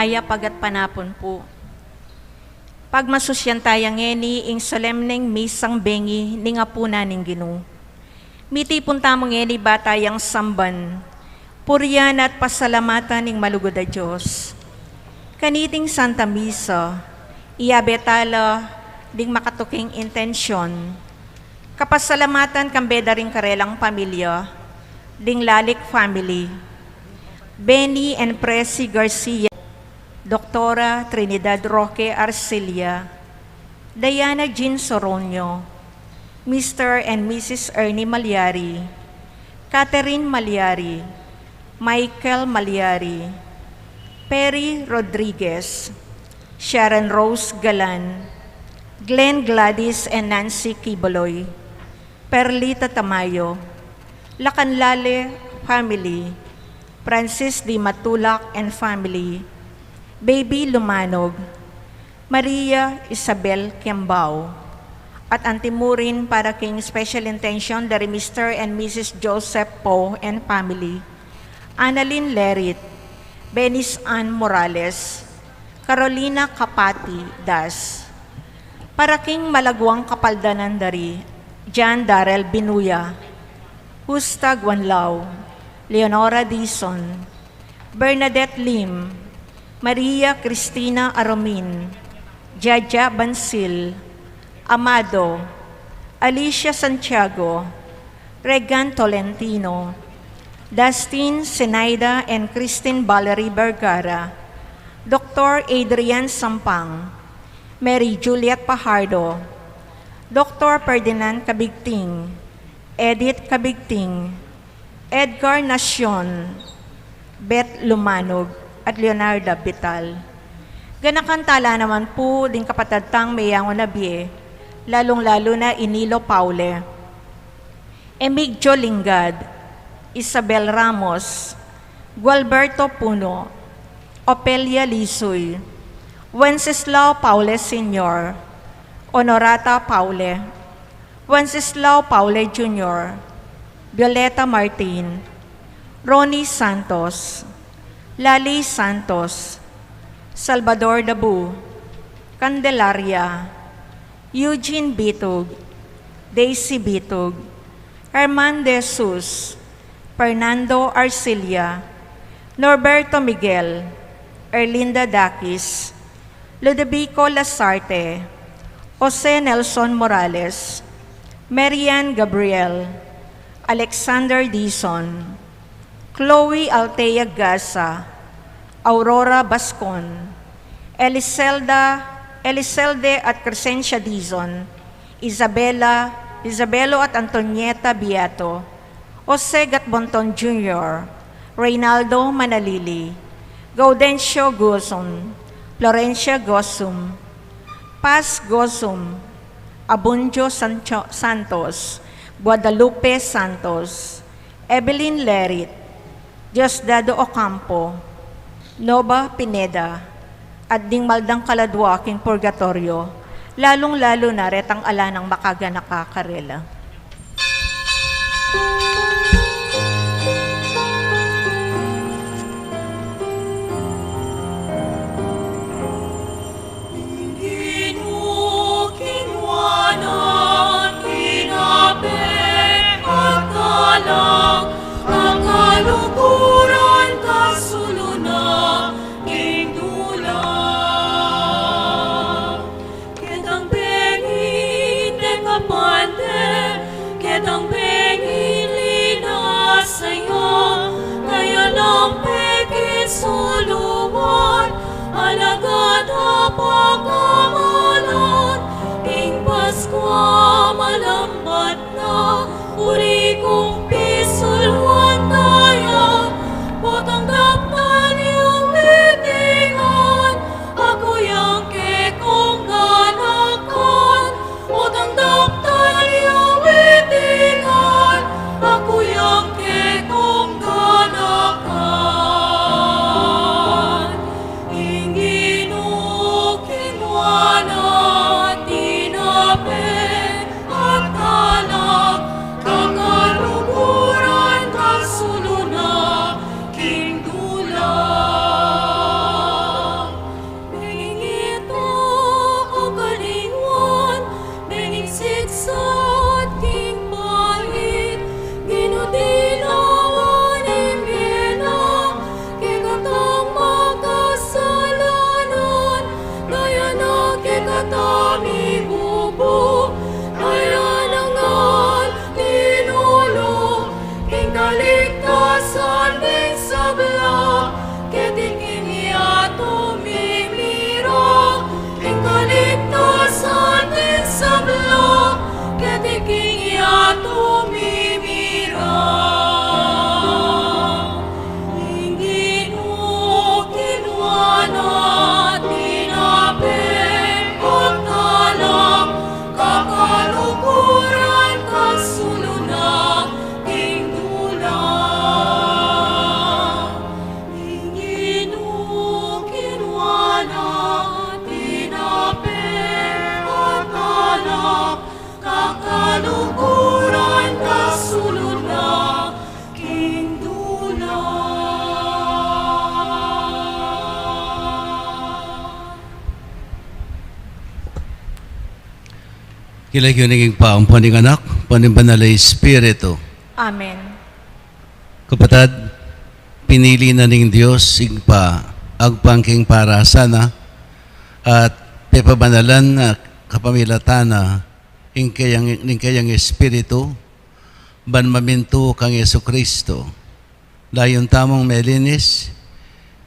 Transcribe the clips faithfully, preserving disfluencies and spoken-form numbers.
Mayap a gatpanapun pu. Pagmasusyan taya ngeni ing solemneng misang bengi ning apunan ning Ginu. Mitipun tamu ngeni ba tayang samban, purian at pasalamatan ning malugud a Dios. Kaniting Santa Misa, iyabe tala ding makatuking intensyon. Kapasalamatan kambe da ring karelang pamilya, ding Lalic family, Benny and Presi Garcia, Doktora Trinidad Roque Arcilla, Diana Jean Soronio, Mister and Missus Ernie Malyari, Catherine Malyari, Michael Malyari, Perry Rodriguez, Sharon Rose Galan, Glenn, Gladys and Nancy Quiboloy, Perlita Tamayo, Lacanlale family, Francis D. Matulak and family, Baby Lumanog, Maria Isabel Kiambao, at antimurin para king special intention dari Mister and Missus Joseph Poe and family, Annalyn Lerit, Benis Ann Morales, Carolina Capati Das. Para king malaguang kapaldanan dari John Darrell Binuya, Justa Guanlao, Leonora Dizon, Bernadette Lim, Maria Cristina Aromin, Jaja Bansil, Amado, Alicia Santiago, Regan Tolentino, Dustin Sinaida and Christine Valerie Vergara, Doktor Adrian Sampang, Mary Juliet Pajardo, Doktor Ferdinand Cabigting, Edith Cabigting, Edgar Nacion, Beth Lumanog, at Leonarda Vital. Ganakan tala naman pu ding kapatad tang meyangu na bie, lalung-lalu na i Nilo Paule, Emigdio Lingad, Isabel Ramos, Gualberto Puno, Opelia Lisuy, Wenceslao Paule Senior, Honorata Paule, Wenceslao Paule Junior, Violeta Martin, Ronnie Santos, Lali Santos, Salvador Dabu, Candelaria, Eugene Bitug, Daisy Bitug, Herman De Jesus, Fernando Arcilla, Norberto Miguel, Erlinda Daquis, Ludovico Lasarte, Jose Nelson Morales, Marian Gabriel, Alexander Dizon, Chloe Althea Gaza, Aurora Bascon, Eliselda, Eliselde at Crescencia Dizon, Isabella, Isabelo at Antonieta Beato, Jose Gatbonton Junior, Reynaldo Manalili, Gaudencio Gozum, Florencia Gozum, Paz Gozum, Abundio Sancho-, Santos, Guadalupe Santos, Evelyn Lerit, Diosdado Ocampo, Nova Pineda, at ding maldang kaladua king purgatoryo, lalung-lalu na retang ala nang makaganaka karela. Ing Ginu kinuanan, kinabe, at kalang, a kaluguran, kasulu na king dula. Ketang bengi, tekapante, ketang bengi, linasa ya, kaya lang pekisuluan, alagad a pakamalan, ing Paskua malambat na, uli kung pisuluan taya, potang daptan yu mitingan, aku yang kekong ganakan, potang daptan yu mitingan, aku yang kekong ganakan. Ing Ginu king King lagyu ning Ibpa, ampo ning Anak, ampo ning Banal a Espiritu. Amen. Kapatad, pinili na ning Dios Ibpa, agpang king parasan na, at pepabanalan na kapamilatan na ning kayang, ning kayang Espiritu, ban mamintu kang Jesucristo. Layun tamung melinis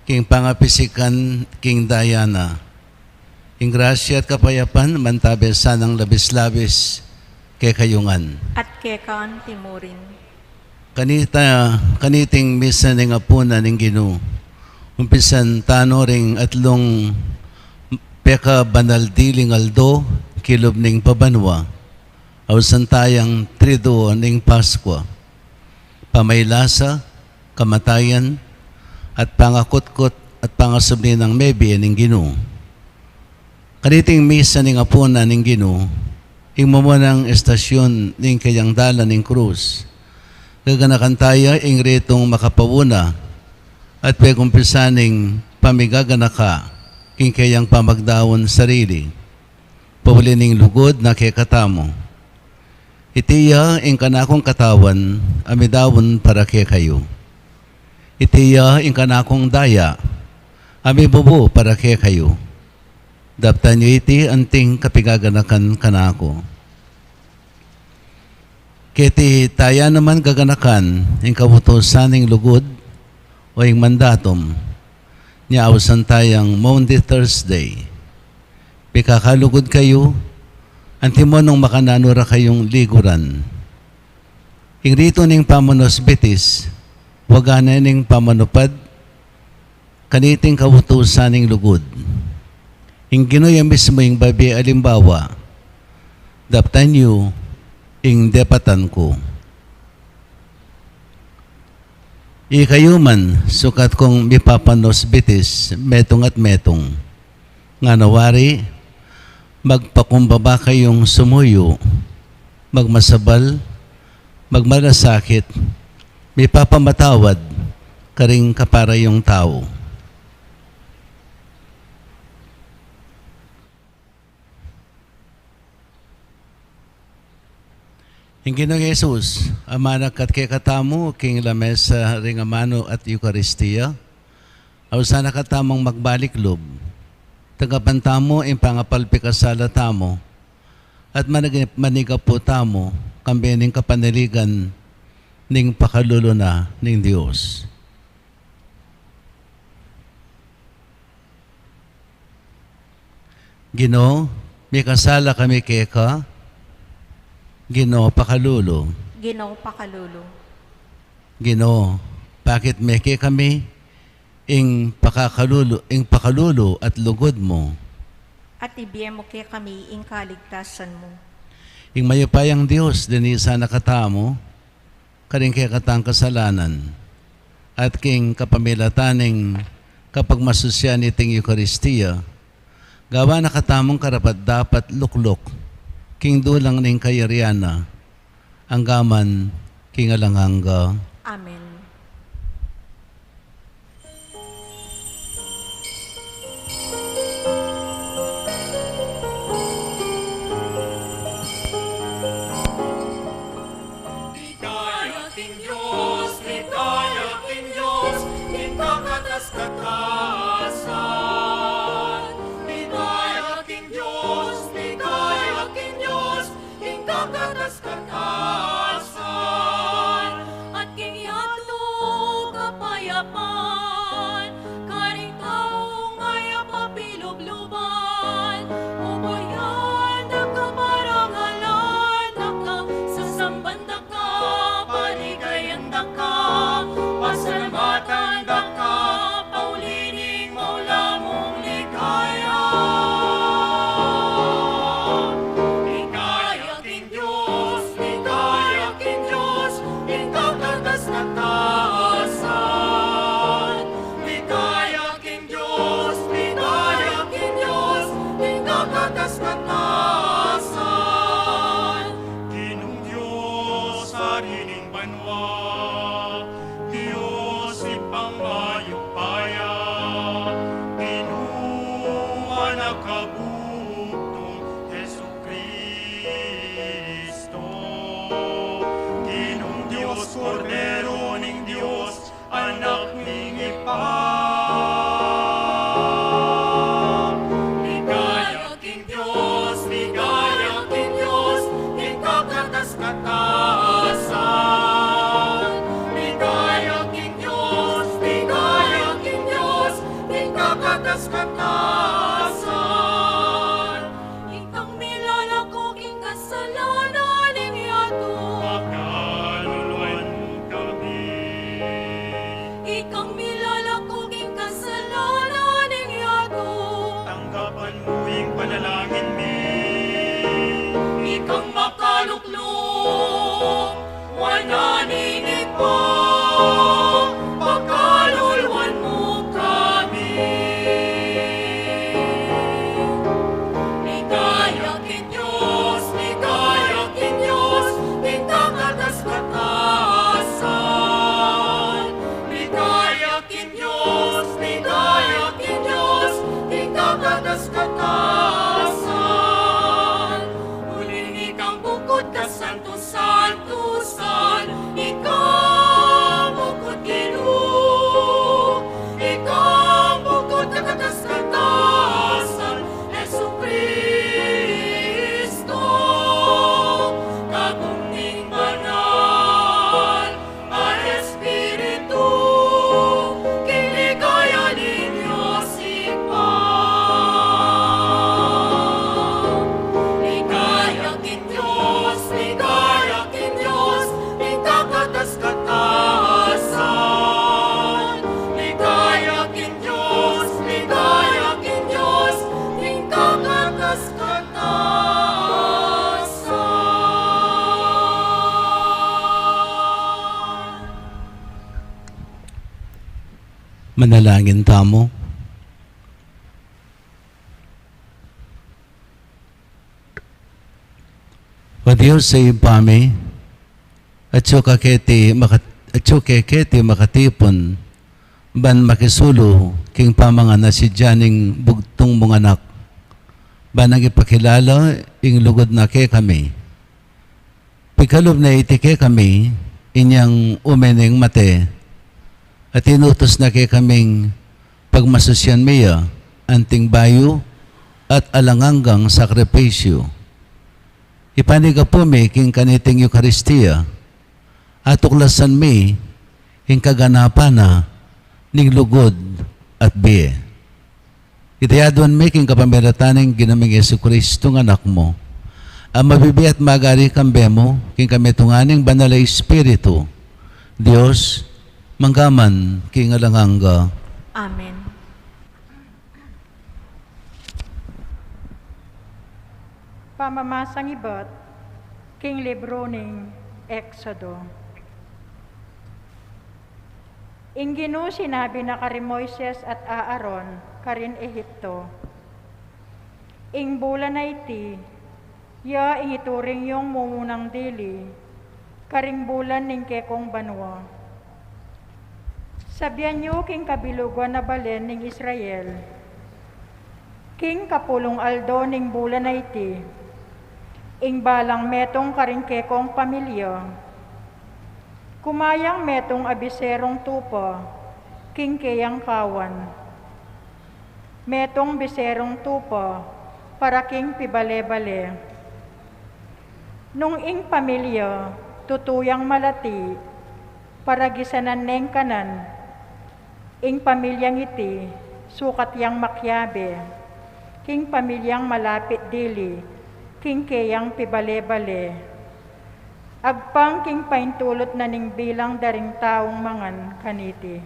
king pangapisikan king daya na. Ing grasya at kapayapan mantabe sanang labis-labis kekayu ngan. At keka antimurin. Kanita, kaniting misa ning apunan ning Ginu, umpisan tanu ring atlung pekabanal diling aldo kilub ning pabanua, ausan taya ing Triduo ning Paskua. Pamaylasa, kamatayan, at pangakutkut at pangasubli nang mebie ning Ginu. Kaniting misa ning apunan ning Ginu, ing mumunang estasyun ning kayang dalan ning krus, gaganakan taya ing ritung makapauna at pegumpisan ning pamigaganaka king kayang pamagdaun sarili. Pauli ning lugud na kekatamu. Iti ya ing kanakung katawan a midaun para kekayu. Iti ya ing kanakung daya a mibubu para kekayu. Daptan yu iti anting kapigaganakan kanaku. Keti taya naman gaganakan ing kautusan ning lugud o ing mandatum, nya ausan tayang Maundy Thursday. Mikakalugud kayu, antimo nung makananu ra kayung liguran. Ing ritu ning pamanusbitis, waga na ning pamanupad kaniting kautusan ning lugud. Ing Ginu ya mismu ing babie alimbawa, daptan yu ing depatan ku. Ikayu man, sukat kung mipapanusbitis metung at metung, ngana wari, magpakumbaba kayung sumuyu, magmasabal, magmalasakit, mipapamatawad karing kapara yung tau. Ing Ginung Jesus, amanakat kekatamu king lamesa ring amanu at Eukaristia, ausan na katamung magbalik lub. Tanggapan tamu ing pangapalpikasala tamu, at manig-, manigapu tamu, kambe ning kapanaligan ning pakalulu na ning Dios. Ginu, mikasala kami keka. Ginu, pakalulu. Ginu, pakalulu. Ginu, pakit me kekami ing pakakalulu, ing pakalulu at lugud mu. At ibie mu kekami ing kaligtasan mu. Ing mayupayang Dios, linisan na katamu karing kekatang kasalanan, at king kapamilatan ning kapagmasusyan niting Eukaristia, gawan na katamung karapat-dapat lukluk king dulang ning kayarian na, anggaman king alang angga. Amen. Ligaya king Dios, ligaya king Dios, king kakatas-katasan. Ligaya king Dios, ligaya king Dios, king kakatas-katasan. At king yatu Kang makalukluk, wanan ini pa, pakaluluan mu kami. Ligaya king Dios, ligaya king Dios, king kakatas-katasan. Ligaya king Dios, ligaya king Dios, king kakatas-katasan. Uling ikang bukut kasantu-santusan, ikang bukut Ginu, ikang bukut kakatas-katasan, Jesucristo, Kabung ning Banal a Espiritu, king ligaya ning Dios Ibpa. Ligaya king Dios, ligaya king Dios, king kakatas-katasan. Ligaya king Dios, ligaya king Dios, king kakatas-katasan. Manalangin tamu. O Dios a Ibpa mi, atsu ka keti makat-, atsu ke keti makatipun, ban makisulu king pamangan a sidya ning bugtung mung Anak, ban ipakilala ing lugud na kekami. Pikalub na iti kekami, inyang umeneng mate, at inutus na kekaming pagmasusyan mi ya, anting bayu at alang anggang sakripisyu. Ipanyawad mi king kaniting Eukaristia, atuklasan mi ing kaganapan na ning lugud at bie. Iti aduan mi king kapamilatan ning Ginu ming Jesucristo nga Anak mu, a mabibie at magari kambe mu, king kamitungan ning Banal a Espiritu, Dios, mangga man king alang angga. Amen. Pamamasang ibat king libru ning Exodo. Ing Ginu sinabi na karin Moises at Aaron karin Egipto, ing bulan a iti, ya ing ituring yung mumunang dili karing bulan ning kekong banua. Sabian yu king kabilugan a balen ning Israel, king kapulung aldo ning bulan a iti, ing balang metung karing kekong pamilya, kumayang metung a biserung tupa king keyang kawan, metung biserung tupa para king pibale-bale. Nung ing pamilya tutu yang malati para gisanan neng kanan, ing pamilyang iti sukat yang makiabe king pamilyang malapit dili king keyang pibale-bale, agpang king paintulut na ning bilang da ring taung mangan kaniti.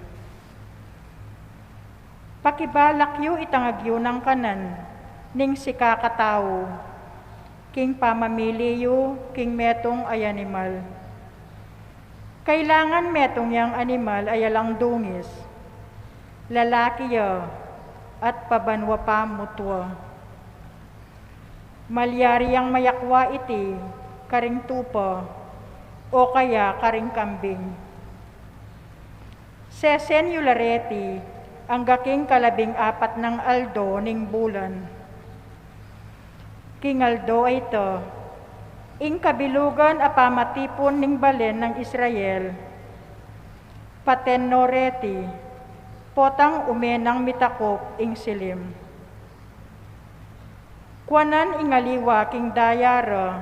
Pakibalak yu itangag yu nang kanan ning sikakatau king pamamili yu king metung a animal. Kailangan metung yang animal a alang dungis, lalaki ya at pabanua pa mutua. Malyari yang mayakwa iti karing tupa o kaya karing kambing. Sesen yu la reti angga king kalabing apat nang aldo ning bulan. King aldo a ita, ing kabilugan a pamatipun ning balen nang Israel, paten no reti, potang ume nang mitakup ing silim. Kuanan ing aliwa king daya ra,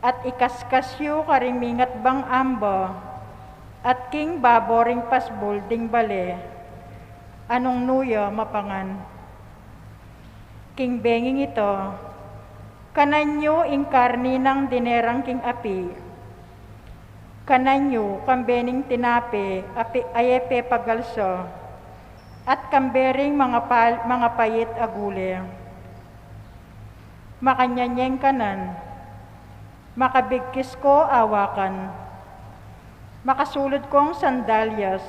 at ikaskas yu karing mingatbang amba, at king babo ring pasbul ding bale, nung nu ya mapangan. King benging ita, kanan yu ing karni nang dinerang king api. Kanan yu kambe ning tinape a pi-, a e pepagalsa, at kambe ring mangapal-, mangapait a gule. Makanyan yeng kanan, Makabigkis ko awakan, makasulud kong sandalyas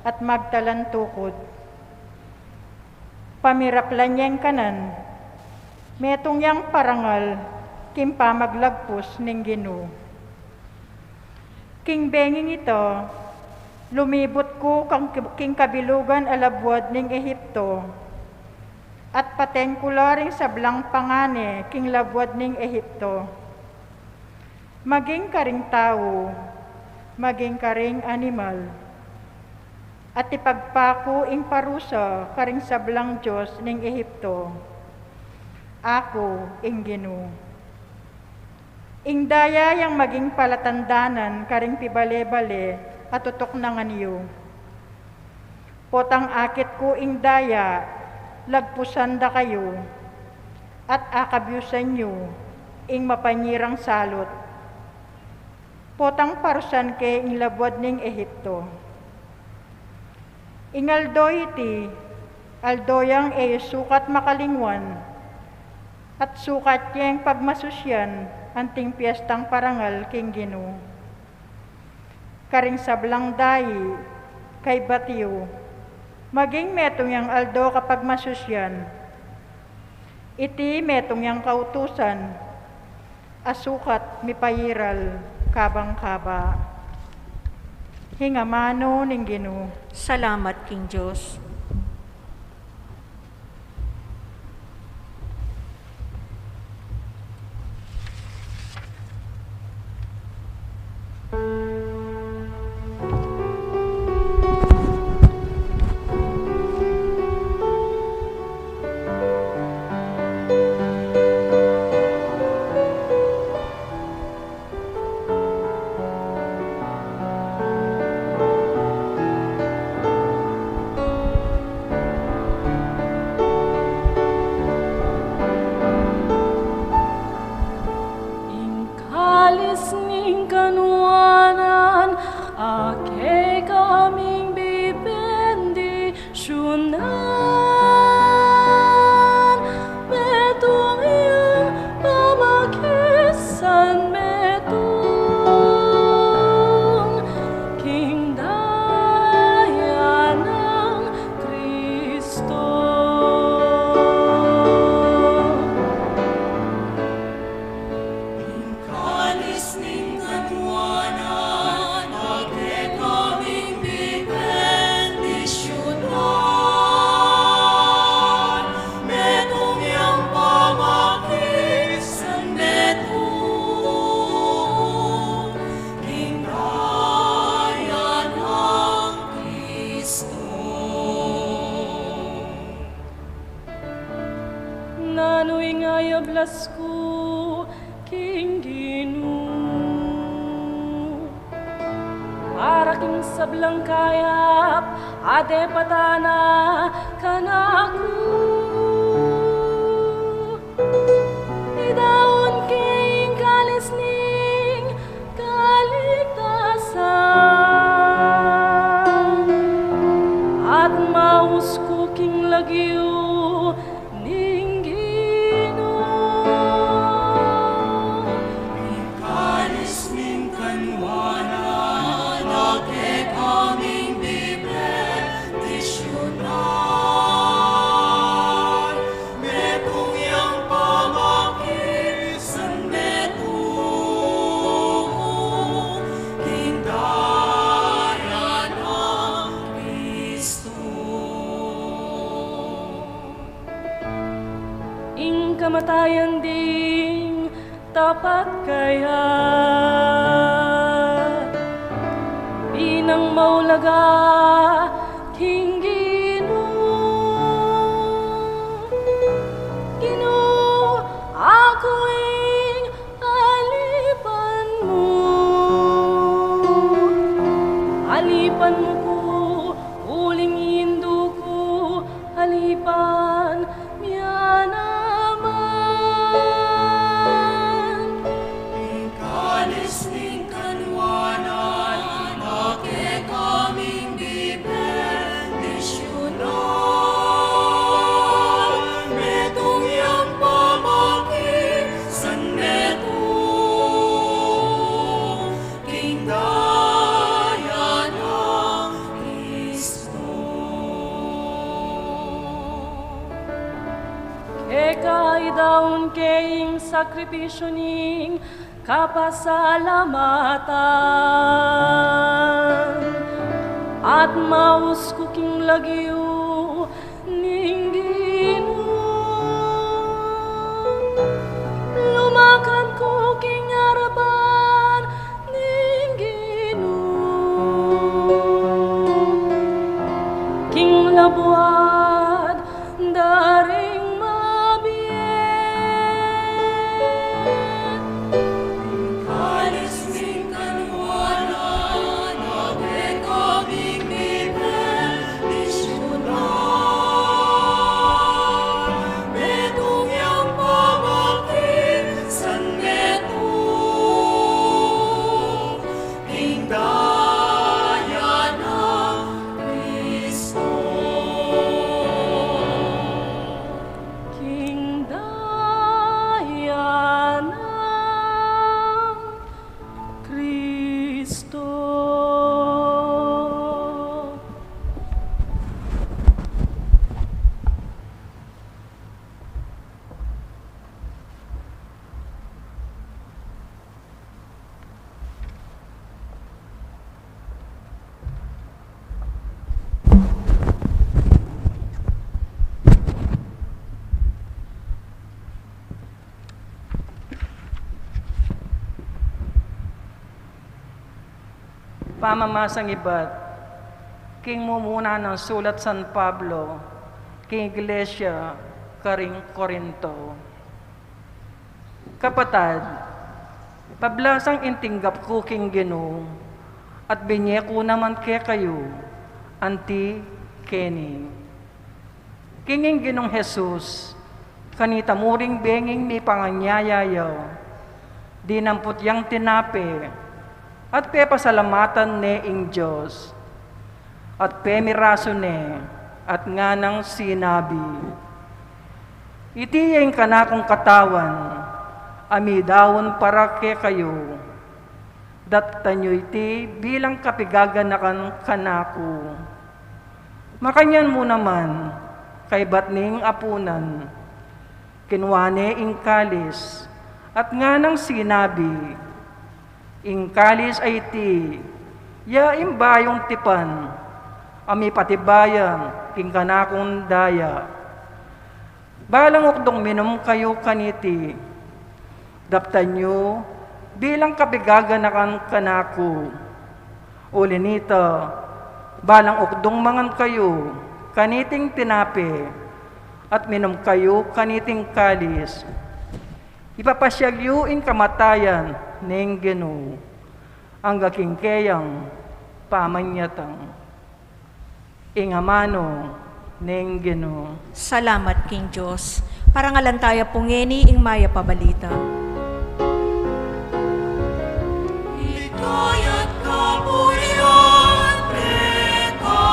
at magtalan tukud. Pamiraplan yang kanan, metung yang parangal king pamaglagpus ning Ginu. King benging ita, lumibut ku kang, king kabilugan a labuad ning Ehipto, at pateng ku la ring sablang pangane king labuad ning Ehipto. Maging karing tau, maging karing animal, at ipagpaku ing parusa karing sablang dios ning Ehipto. Aku ing Ginu. Ing daya yang maging palatandanan karing pibale-bale a tutuknangan yu. Potang akit ku ing daya, lagpusan da kayu, at akabyusan yu ing mapanyirang salut. Potang parusan ke ing labuad ning Ehipto. Ing aldo iti, aldo yang e sukat makalingwan, at sukat yeng pagmasusyan anting piestang parangal king Ginu. Karing sablang dai, kaybat yu, maging metung yang aldo kapagmasusyan. Iti metung yang kautusan, a sukat mipairal kabang kaba. Ing amanu ning Ginu. Salamat king Dios. Ing kalis ning kanuanan, a kekaming bibendisyunan, metung yang pamakisan, metung king daya nang Kristo. Ing kalis ning kanuanan, a kekaming bibendisyunan, metung yang pamakisan, metung king daya nang Kristo. Nanu ing ayablas ku king Ginu, para king sablang kayap a depatan na kanaku? Idaun ke ing kalis ning kaligtasan, at maus ku king lagyu ning Ginu. Ing kalis ning kanuanan, a kekaming bibendisyunan, metung yang pamakisan, metung king daya nang Kristo. Ing kamatayan ding tapat kaya, binang maulaga king Ginu. Ginu, aku ing alipan mu. Alipan mu ku, uling indu ku, alipan mi naman. Ing kalis ning kanuanan, a kekaming sakripisyu ning kapasalamatan, at maus ku king lagyu ning Ginu. Lumakan ku king arapan ning Ginu, king labuad da ring mabie. Kalis ning kanuanan, a kekami mibie, misyunan, metung yang pamaki, san metung king daya nang Kristo. King daya nang Kristo. Pamamasang ibat king mumuna nang sulat San Pablo king iglesia karing Corinto. Kapatad, pablasang ing tinggap ku king Ginu, at binye ku naman kekayu, anti keni. King ing Ginung Jesus, kanita mu ring benging mipanganyaya ya, dinampot yang tinape, at pepasalamatan ne ing Dios, at pemirasu ne, at nganang sinabi, "Iti ya ing kanakung katawan, a midaun para kekayu. Daptan yu iti bilang kapigaganakan kanaku." Makanyan mu naman, kaybat ning apunan, kinua ne ing kalis, at nganang sinabi, "Ing kalis a iti, ya ing bayung tipan, a mipatibayan king kanakung daya. Balang ukdung minum kayu kaniti, daptan yu bilang kapigaganakan kanaku. Uli nita, balang ukdung mangan kayu kaniting tinape, at minum kayu kaniting kalis, ipapasyag yu ing kamatayan ning Ginu, angga king keyang pamanyatang." Ing amanu ning Ginu. Salamat king Dios. Parangalan taya pu ngeni ing mayap a balita. Ligaya at kapurian keka,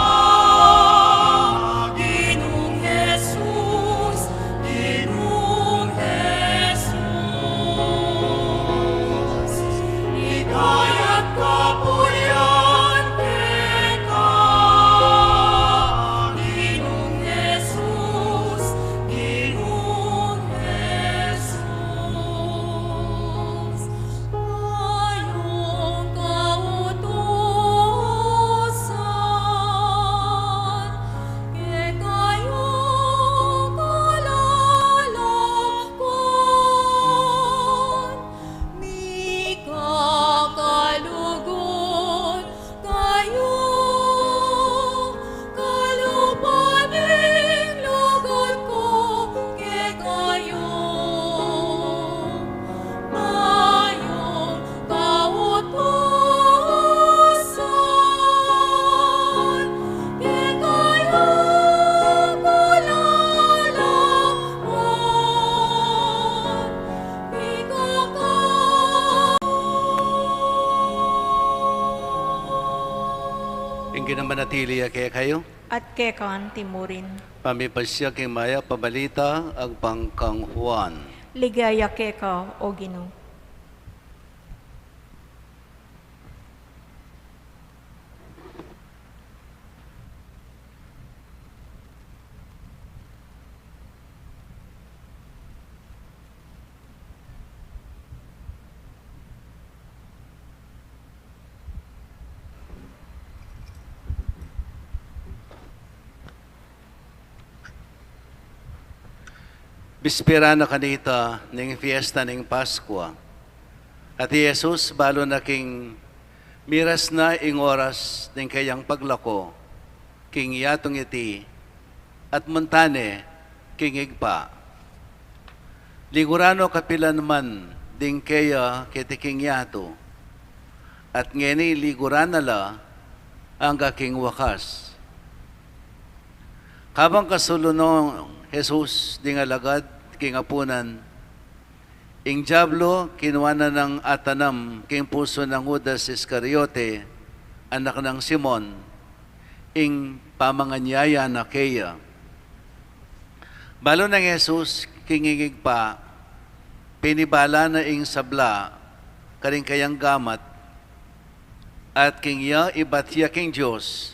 Ginung Jesus, Ginung Jesus. Ligaya at kapurian keka, Ginung Jesus, Ginung Jesus. Mayung kautusan kekayu kalalakwan, mikakalugud kayu, kalupa ning lugud ku kekayu. Mayung kautusan kekayu kalalakwan, mikaka- Ing Ginu manatili ya kekayu. At keka anti murin. Pamipasiag king mayap a balita agpang kang Juan. Ligaya keka, O Ginu. Bispera na kanita ning fiesta ning Paskua. At i Jesus, balu na king miras na ing oras ning kayang paglako king yatung iti, at munta ne king Ibpa. Liguran no kapilan man ding keya keti king yatu, at ngeni liguran na la angga king wakas. Kabang kasulun nong Jesus ding alagad king apunan, ing Diablo kinua na nang atanam king pusu nang Judas Iscariote, anak nang Simon, ing pamanganyaya na keya. Balu nang Jesus king Ibpa, pinibala na ing sabla karing kayang gamat, at king ya ibat ya king Dios,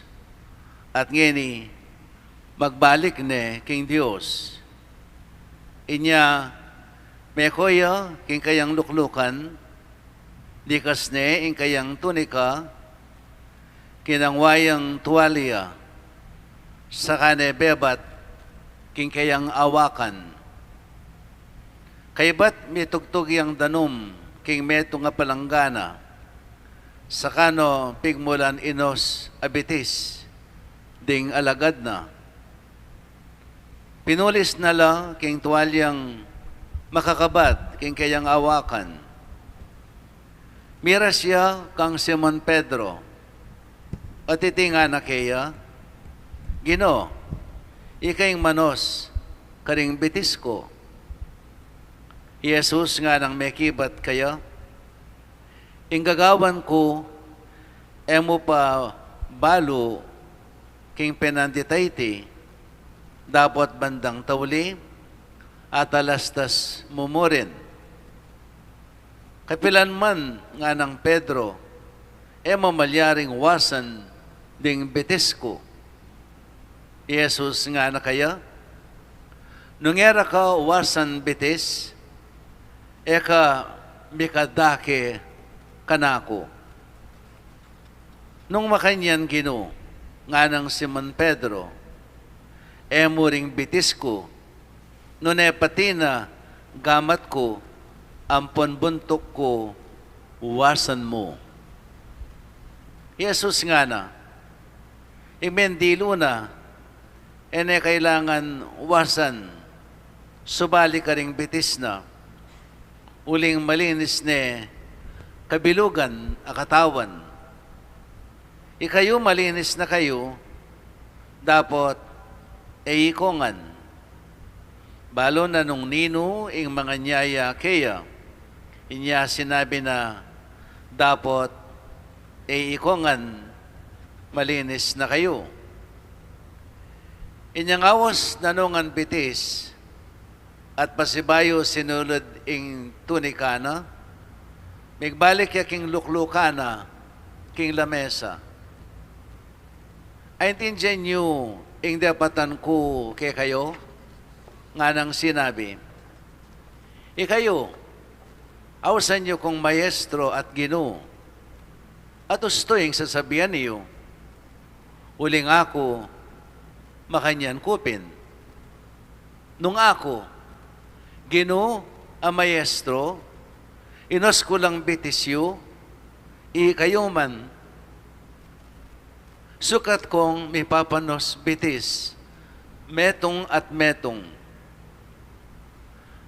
at ngeni magbalik ne king Dios. Inya meko ya king kayang luklukan, likas ne ing kayang tunika, kinangwa yang tuwalya, saka ne bebat king kayang awakan. Kaybat mitugtug yang danum king metung a palanggana, saka no pigmulan inos a bitis ding alagad na. Pinulis na la king tuwalyang makakabat king kayang awakan. Miras ya kang Simon Pedro, at iti ngana keya, "Ginu, ika ing manos karing bitis ku." I Jesus nganang mekibat kaya, "Ing gagawan ku, e mu pa balu king penandit a iti, dapot bandang tauli, atalastas mu mu rin." "Kapilan man," nganang Pedro, "e mu malyaring wasan ding bitis ku?" I Jesus ngana kaya, "Nung e ra ka wasan bitis, e ka mikadake kanaku." "Nung makanyan, Ginu," nganang Simon Pedro, "e mu ring bitis ku, nune pati na gamat ku ampon buntuk ku wasan mu." I Jesus ngana, "Ing mendilu na, e ne kailangan wasan subali karing bitis na, uling malinis ne kabilugan a katawan. Ikayu malinis na kayu, dapot e ikongan." Balu na nung ninu ing manganyaya keya, inya sinabi na, "Dapot e ikongan, malinis na kayu." Inya ngawas na nung ngan bitis, at pasibayu sinulud ing tunika na, migbalik ya king luklukan na king lamesa. "Aintindian yu ing depatan ku kekayu?" nganang sinabi, "Ikayu, ausan yu kung Maestro at Ginu, at ustu ing sasabian yu, uling aku makanyan ku pin. Nung aku, Ginu a Maestro, inos ku lang bitis yu, ikayu man, sukat kung mipapanos bitis metung at metung.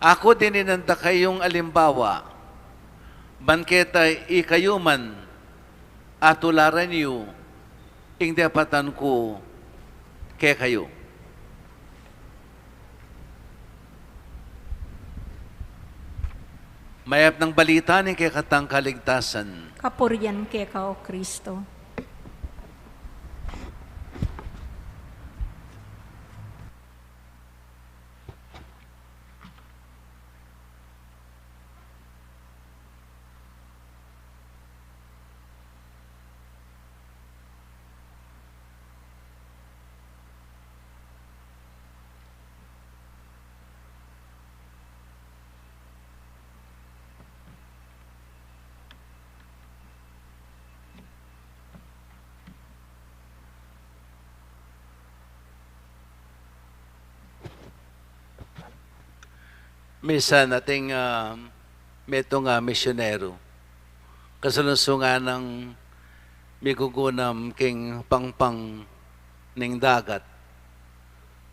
Aku dininan da kayung alimbawa, ban keta ikayu man atularan yu ing depatan ku kekayu." Mayap nang balita ning kekatang kaligtasan. Kapurian keka, O Kristo. Misan ating, ah, metung a misyonero, kasalunsungan nang migugunam king pangpang ning dagat.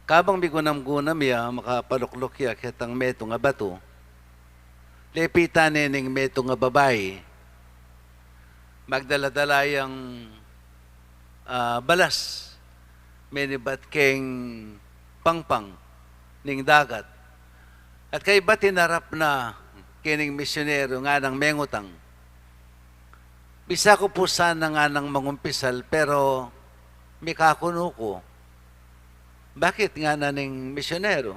Kabang migunam-gunam ya, makapalukluk ya ketang metung a batu. Lepitan ne ning metung a babai. Magdala-dala yang, ah, balas, menibat keng pangpang ning dagat. At kaybat inarap na kening misyonero, nganang mengutang, "Bisa ku pu sana nganang mangumpisal, pero mika kunu ku." "Bakit?" ngana ning misyonero.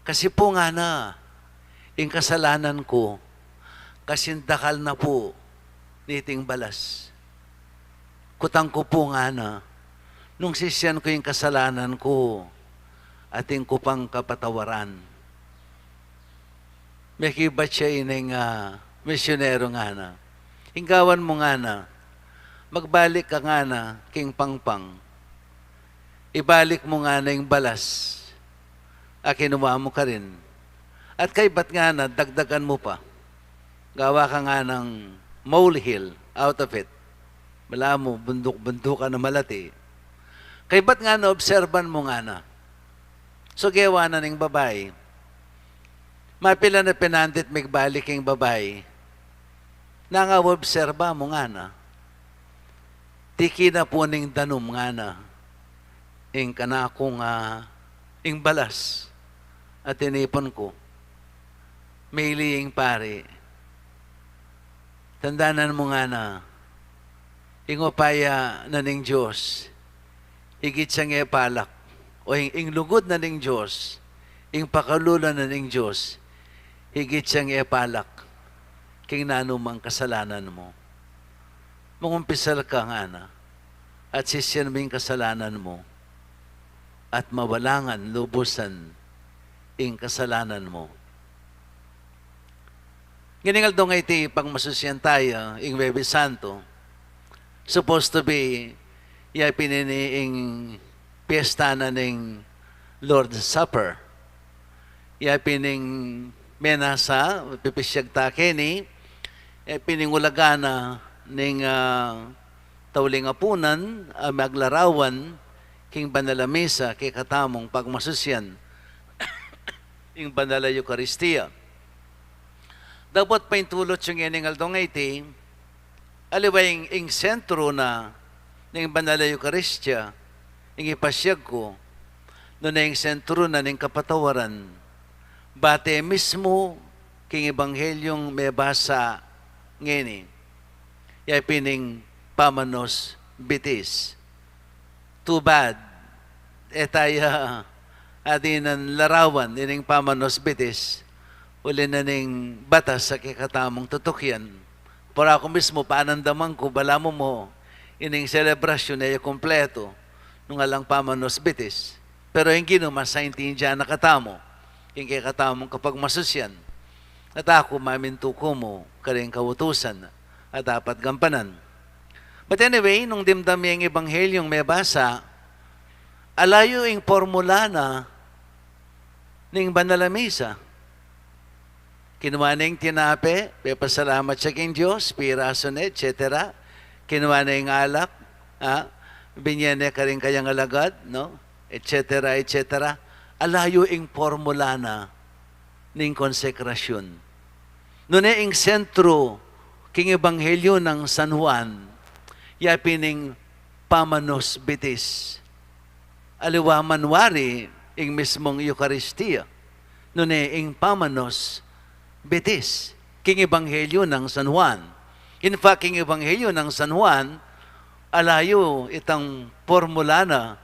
"Kasi pu," ngana, "ing kasalanan ku kasing dakal na pu niting balas. Kutang ku pu," ngana, "nung sisian ku ing kasalanan ku, atin ku pang kapatawaran." Mekibat ya ining, ah, misyonero, ngana, "Ing gawan mu," ngana, "magbalik ka," ngana, "king pangpang. Ibalik mu," ngana, "ing balas a kinua mu karin. At kaybat," ngana, "dagdagan mu pa. Gawa ka," nganang, "molehill out of it." Balamu bunduk-bundukan a malati. "Kaybat," ngana, "obserban mu," ngana. So gewa na ning babai. Mapila na pinandit migbalik ing babai. "Nanga obserba mu," ngana. "Tiki na pu ning danum," ngana, "ing kanakung, ah, ing balas a tinipun ku." Mili ing pari. "Tandanan mu," ngana, "ing upaya na ning Dios, igit yang epalak, o ing, ing lugud na ning Dios, ing pakalulu na ning Dios, igit yang epalak king nanumang kasalanan mu. Mangumpisal ka," ngana, "at sisian mu ing kasalanan mu, at mawalangan lubusan ing kasalanan mu." Ngening aldo ngeni, pagmasusian taya, ing Huwebes Santo, supposed to be, ya pin ini ing piyesta na ning Lord's Supper. Ya pin ing menasa, pipisiag ta keni, ya pin ing ulaga na ning, ah, tauling apunan, a maglarawan king banal a misa, kekatamung pagmasusian ing banal a Eukaristia. Dapot paintulut yu ngening aldo ngeni, aliwa ing, ing sentru na ning banal a Eukaristia, ing ipasiag ku, nune ing sentru na ning kapatawaran, bate mismu king Ebanghelyung mebasa ngeni, ya pin ing pamanos bitis. Too bad, e taya, ah, adinan larawan ining pamanos bitis, uli na ning batas a kekatamung tutukian. Para ku mismu, panandaman ku, balamu mu, ining selebrasyun e ya kumpletu nung alang pamanos bitis. Pero ing Ginu masaintindian na katamu king kekatamung kapagmasusian. At aku, mamintu ku mu karing kautusan a dapat gampanan. But anyway, nung dimdam ye ing Ebanghelyung mebasa, ala yu ing pormula na ning banal a misa. Kinua ne ing tinape, pepasalamat ya king Dios, pirasu ne, et cetera. Kinua ne ing alak, ah, binye ne karing kayang alagad, no? Et cetera, et cetera. Ala yu ing pormula na ning konsekrasyun. Nune ing sentru king Ebanghelyu nang San Juan, ya pin ing pamanos bitis. Aliwa man wari ing mismung Eukaristia, nune ing pamanos bitis king Ebanghelyu nang San Juan. In fact, king Ebanghelyu nang San Juan, ala yu itang pormula na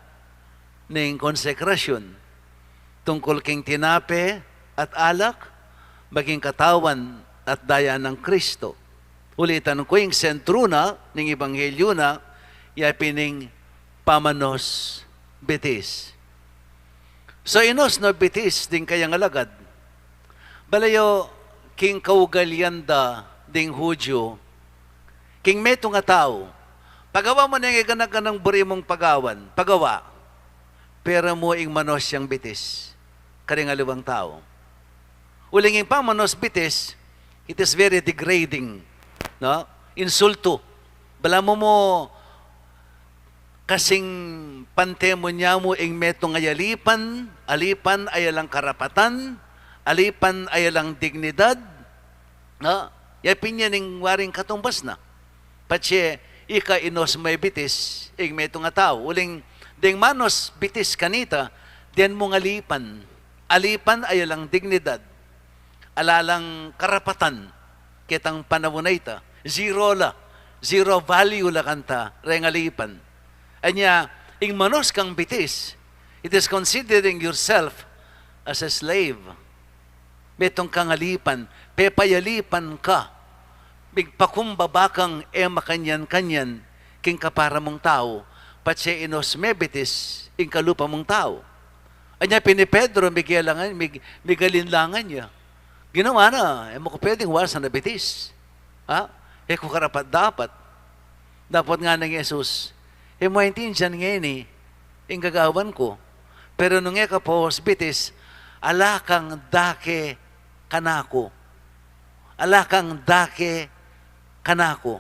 ning konsekrasyun tungkul king tinape at alak, maging katawan at daya nang Kristo. Ulitan ku, ing sentru na ning Ebanghelyu na, ya pin ing pamanos bitis. So, inus no bitis ding kayang alagad? Balayu king kaugalian da ding Hudyu, king metung a tau, pagawa mu ne ing gana-ganang buri mung pagawan, pagawa, pero mu ing manos yang bitis karing aliwang tau. Uling ing pamanos bitis, it is very degrading, no? Insultu. Balamu mu kasing pante mu nya mu ing metung a alipan, alipan a alang karapatan, alipan a alang dignidad, no? Ya pin yan ing waring katumbas na. Patse ika inos me bitis ing metung a tau. Uling deng manos bitis kanita, den mung alipan. Alipan a alang dignidad, ala lang karapatan ketang panaun a ita. Zero la, zero value la kanta reng alipan. Anya, ing manos kang bitis, it is considering yourself as a slave. Metung kang alipan, pepayalipan ka, migpakumbaba kang e makanyan-kanyan king kapara mung tau, patse inos me bitis ing kalupa mung tau. Anya pin i Pedro, migalinlangan, mig-, migalinlangan ya. Ginu, ngana, e mu ku pwedeng wasan a bitis. Ha? E ku karapat-dapat. Dapot ngana nang Jesus, e mu aintindian ngeni ing gagawan ku. Pero nung e ka pawas bitis, ala kang dake kanaku. Ala kang dake kanaku.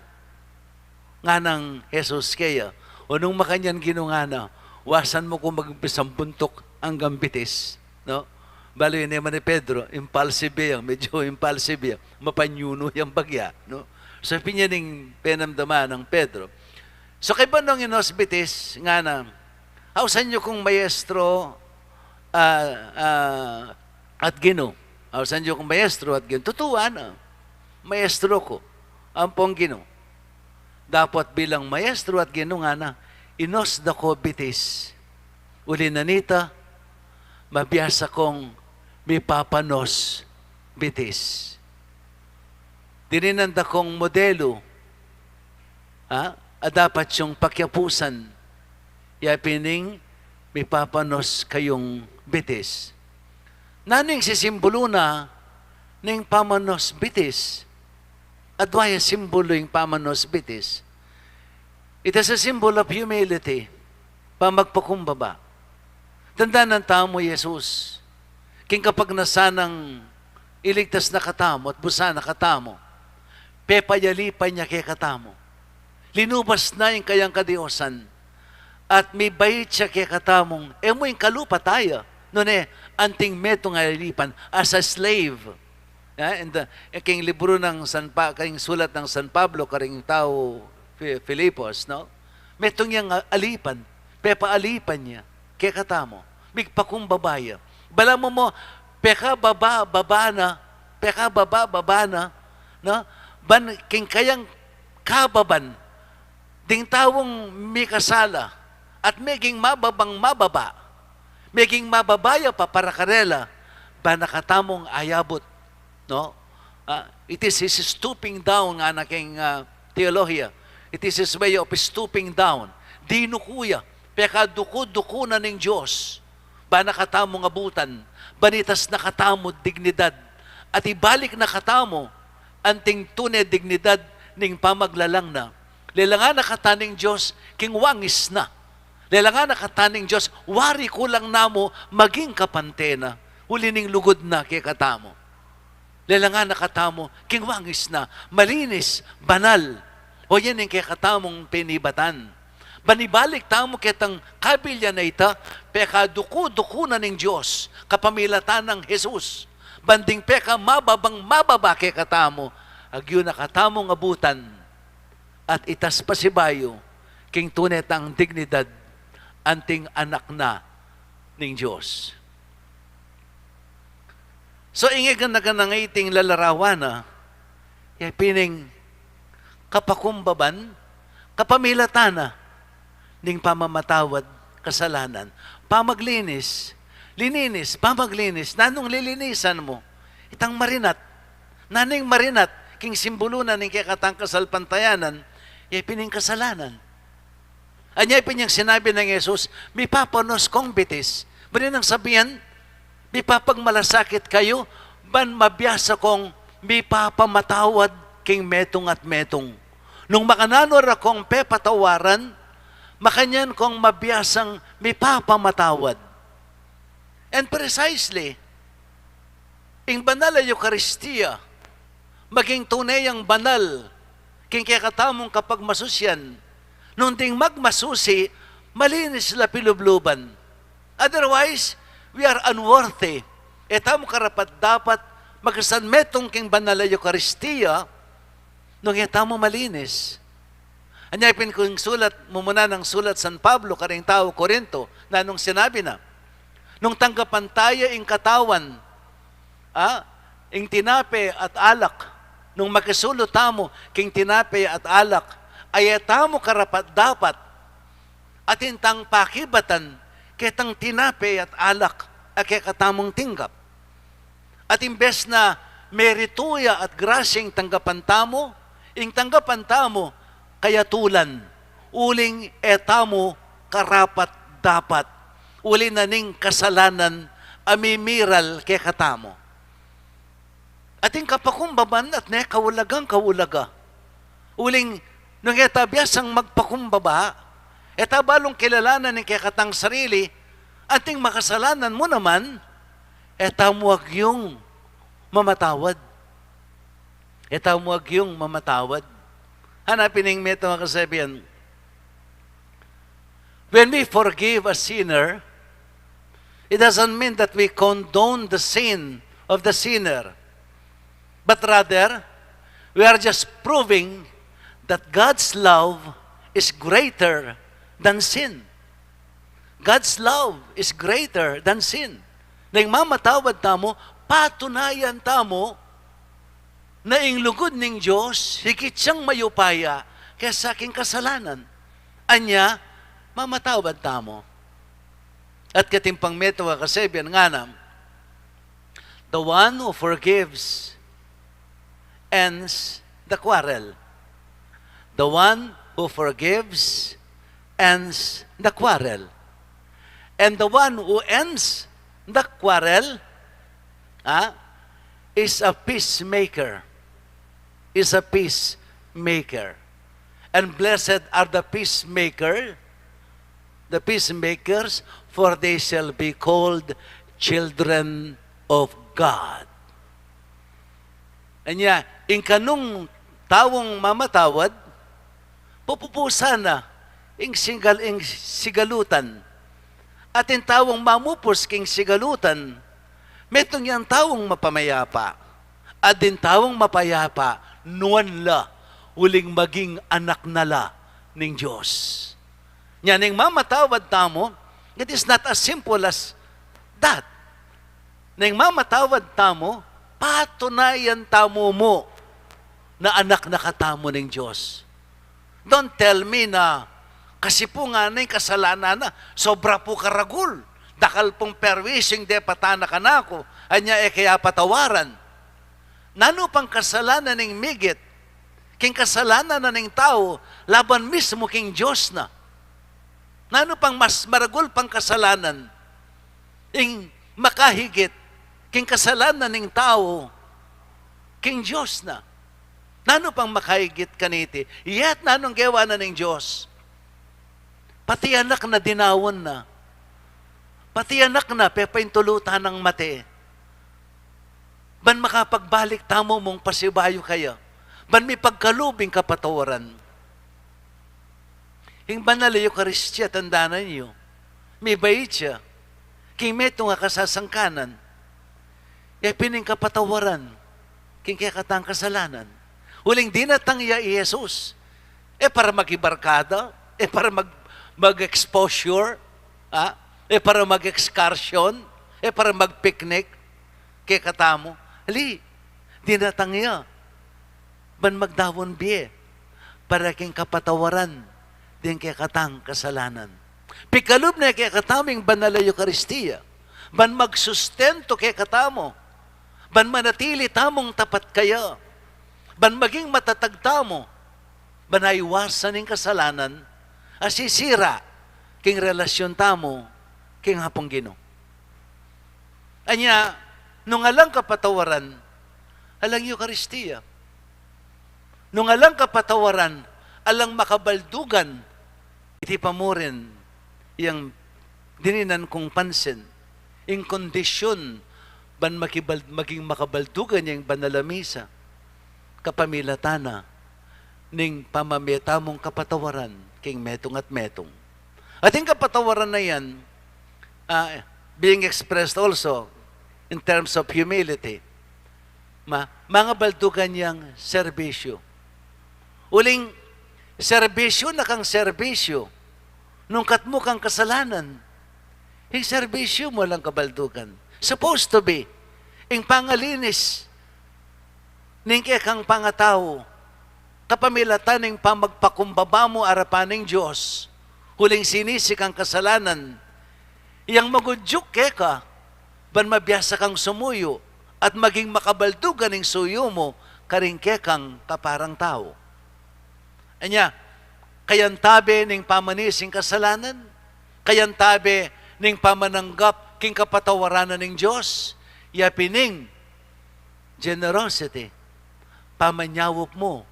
Ngana nang Jesus keya, o nung makanyan, Ginu, ngana, wasan mu ku magumpisang buntuk anggang bitis, no? Balu ing e man i Pedro, impulsive ya, medyo impulsive ya, mapanyunu yang bagya, no? So, pin yan ing penamdaman nang Pedro. So, kaybat nung inos bitis, ngana, ausan yu kung maestro, ah, ah, at Ginu. Ausan yu kung maestro at Ginu. Tutu, ngana, maestro ku ampong Ginu. Dapot bilang maestro at Ginu, ngana, inos da ku bitis. Uli na nita, mabiasa kung mipapanos bitis. Dininan da kung modelu, ha? A dapat yung pakiapusan, ya pin ing mipapanos kayung bitis. Nanu ing sisimbulu na ning pamanos bitis? Adwa ya simbulu ing pamanos bitis. It is a symbol of humility, pamagpakumbaba. Tandanan tamu i Jesus. King kapagnasan nang iligtas na katamu at busan na katamu, pepayalipan ya kekatamu. Linubas na ing kayang kadiosan at mibait ya kekatamung e mu ing kalupa taya, nune anting metung a alipan, as a slave. Ya, in the, king libru nang San Pa-, king sulat nang San Pablo karing tau Fi-, Filipos, no? Metung yang a-, alipan, pepaalipan ya kekatamu, migpakumbaba ya. Balamu mu, pekababa, baba na, pekababa, baba na, no? Ban king kayang kababan ding taung mikasala at meging mababang mababa, meging mababa ya pa para karela, ban na katamung ayabut, no? Ah, it is his stooping down, ngana king, ah, teolohiya. It is his way of stooping down. Dinuku ya, pekaduku-duku na ning Dios, ban na katamung abutan, ban itas na katamu dignidad, at ibalik na katamu anting tune dignidad ning pamaglalang na. Lelangan na kata ning Dios king wangis na. Lelangan na kata ning Dios, wari ku lang namu maging kapante na, uli ning lugud na kekatamu. Lelangan na katamu king wangis na, malinis, banal. O yan ing kekatamung penibatan. Ban ibalik tamu ketang kabilyan a ita, pekaduku-duku na ning Dios kapamilatan nang Jesus. Ban ding pekamababang mababa kekatamu, agyu na katamung abutan at itas pasibayu king tune tang dignidad anting anak na ning Dios. So, ing e gana-gana ngan iting lalarawan na, ya pin ing kapakumbaban, kapamilatan na ning pamamatawad kasalanan. Pamaglinis, lininis, pamaglinis. Nanung lilinisan mu? Itang marinat. Nanu ing marinat? King simbulu na ning kekatang kasalpantayanan, ya pin ing kasalanan. Anya pin yang sinabi nang Jesus, mipapanos kung bitis. Buri nang sabian, mipapagmalasakit kayu, ban mabiasa kung mipapamatawad king metung at metung. Nung makananu ra kung pepatawaran, makanyan kung mabiasang mipapamatawad. And precisely, Ing banal a Eukaristia, maging tune yang banal, king kekatamung kapagmasusyan, nung ding magmasusi, malinis la pilubluban. Otherwise, we are unworthy. E tamu karapat-dapat makasanmetung king banal a Eukaristia, nung e tamu malinis. Anya pin king sulat, mumuna nang sulat San Pablo karing tau Corinto, nanung sinabi na, nung tanggapan taya ing katawan, a, ing tinape at alak, nung makisulu tamu king tinape at alak, ay e tamu karapat-dapat atin tang pakibatan ketang tinape at alak a kekatamung tinggap. At imbes na meritu ya at grasya ing tanggapan tamu, ing tanggapan tamu kayatulan, uling e tamu karapat-dapat, uli na ning kasalanan a mimiral kekatamu. Atin kapakumbaban at ne kaulagang kaulaga. Uling nung e ta biasang magpakumbaba, e ta balung kilalanan ing kekatang sarili, anting makasalanan mu naman, e tamu agyung mamatawad. E tamu agyung mamatawad. Hanapin ing metung a kasabian. When we forgive a sinner, it doesn't mean that we condone the sin of the sinner, but rather, we are just proving that God's love is greater than sin. God's love is greater than sin. Neng mamatawad tamu, patunayan tamu na ing lugud ning Dios, higit yang mayupaya kesa king kasalanan. Anya, mamatawad tamu. At ketimpang metung a kasabian ngana, the one who forgives ends the quarrel. The one who forgives ends the quarrel. And the one who ends the quarrel, ah, is a peacemaker. Is a peacemaker. And blessed are the peacemaker, the peacemakers, for they shall be called children of God. Anya, ing kanung taung mamatawad, pupupusan na ing sigal-, ing sigalutan. At ing taung mamupus king sigalutan, metung yang taung mapamayapa. At ding taung mapayapa, nuan la uling maging anak na la ning Dios. Nya, neng mamatawad tamu, it is not as simple as that. Neng mamatawad tamu, patunayan tamu mu na anak na katamu ning Dios. Don't tell me na, kasi pu ngana ing kasalanan na, sobra pu karagul. Dakal pung perwisyu ing depatan na kanaku, anya e ke ya patawaran. Nanu pang kasalanan ing migit king kasalanan na ning tau laban mismu king Dios na? Nanu pang mas maragul pang kasalanan ing makahigit king kasalanan ning tau king Dios na? Nanu pang makahigit kaniti? Yet nanung gewa na ning Dios? Pati anak na dinaun na. Pati anak na pepaintulutan nang mate. Ban makapagbalik tamu mung pasibayu kaya. Ban mipagkalub ing kapatawaran. Ing banal a Eukaristia, tandanan yu, mibait ya king metung a kasasangkanan. Ya pin ing kapatawaran king kekatang kasalanan. Uling dinatang ya i Jesus, e para makibarkada, e para mag-, mag-exposure, ha? E para mag-excursion, e para mag-picnic kekatamu. Ali, dinatang ya ban magdaun bie para king kapatawaran ding kekatang kasalanan. Pikalub na kekatamu ing banal a Eukaristia ban magsustento kekatamu, ban manatili tamung tapat kaya, ban maging matatag tamu, ban aiwasan ing kasalanan a sisira king relasyon tamu king Apung Ginu. Anya, nung alang kapatawaran, alang Eukaristia. Nung alang kapatawaran, alang makabaldugan. Iti pa murin yang dininan kung pansin, ing kondisyun ban makibal-, maging makabaldugan ya ing banal a misa, kapamilatan na ning pamamie tamung kapatawaran king metung at metung. At ing kapatawaran na yan, ah, being expressed also in terms of humility, ma-, mangabaldugan yang serbisyu. Uling serbisyu na kang serbisyu, nung katmu kang kasalanan, ing serbisyu mu lang kabaldugan. Supposed to be, ing pangalinis ning kekang pangatau, kapamilatan ning pamagpakumbaba mu arapan ning Dios, uling sinisi kang kasalanan, yang magudyuk keka, ban mabiasa kang sumuyu, at maging makabaldugan ing suyu mu karing kekang kaparang tau. Anya, kayantabe ning pamanisi king kasalanan, kayantabe ning pamananggap king kapatawaran na ning Dios, ya pin ing generosity, pamanyaup mu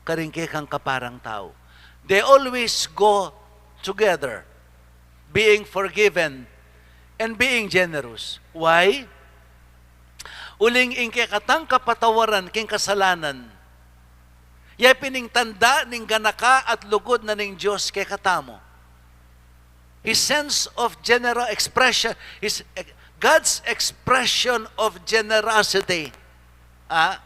karing kekang kaparang tau. They always go together, being forgiven and being generous. Why? Uling ing kekatang kapatawaran king kasalanan, ya pin ing tanda ning ganaka at lugud na ning Dios kekatamu. His sense of general expression, his, God's expression of generosity. Ah,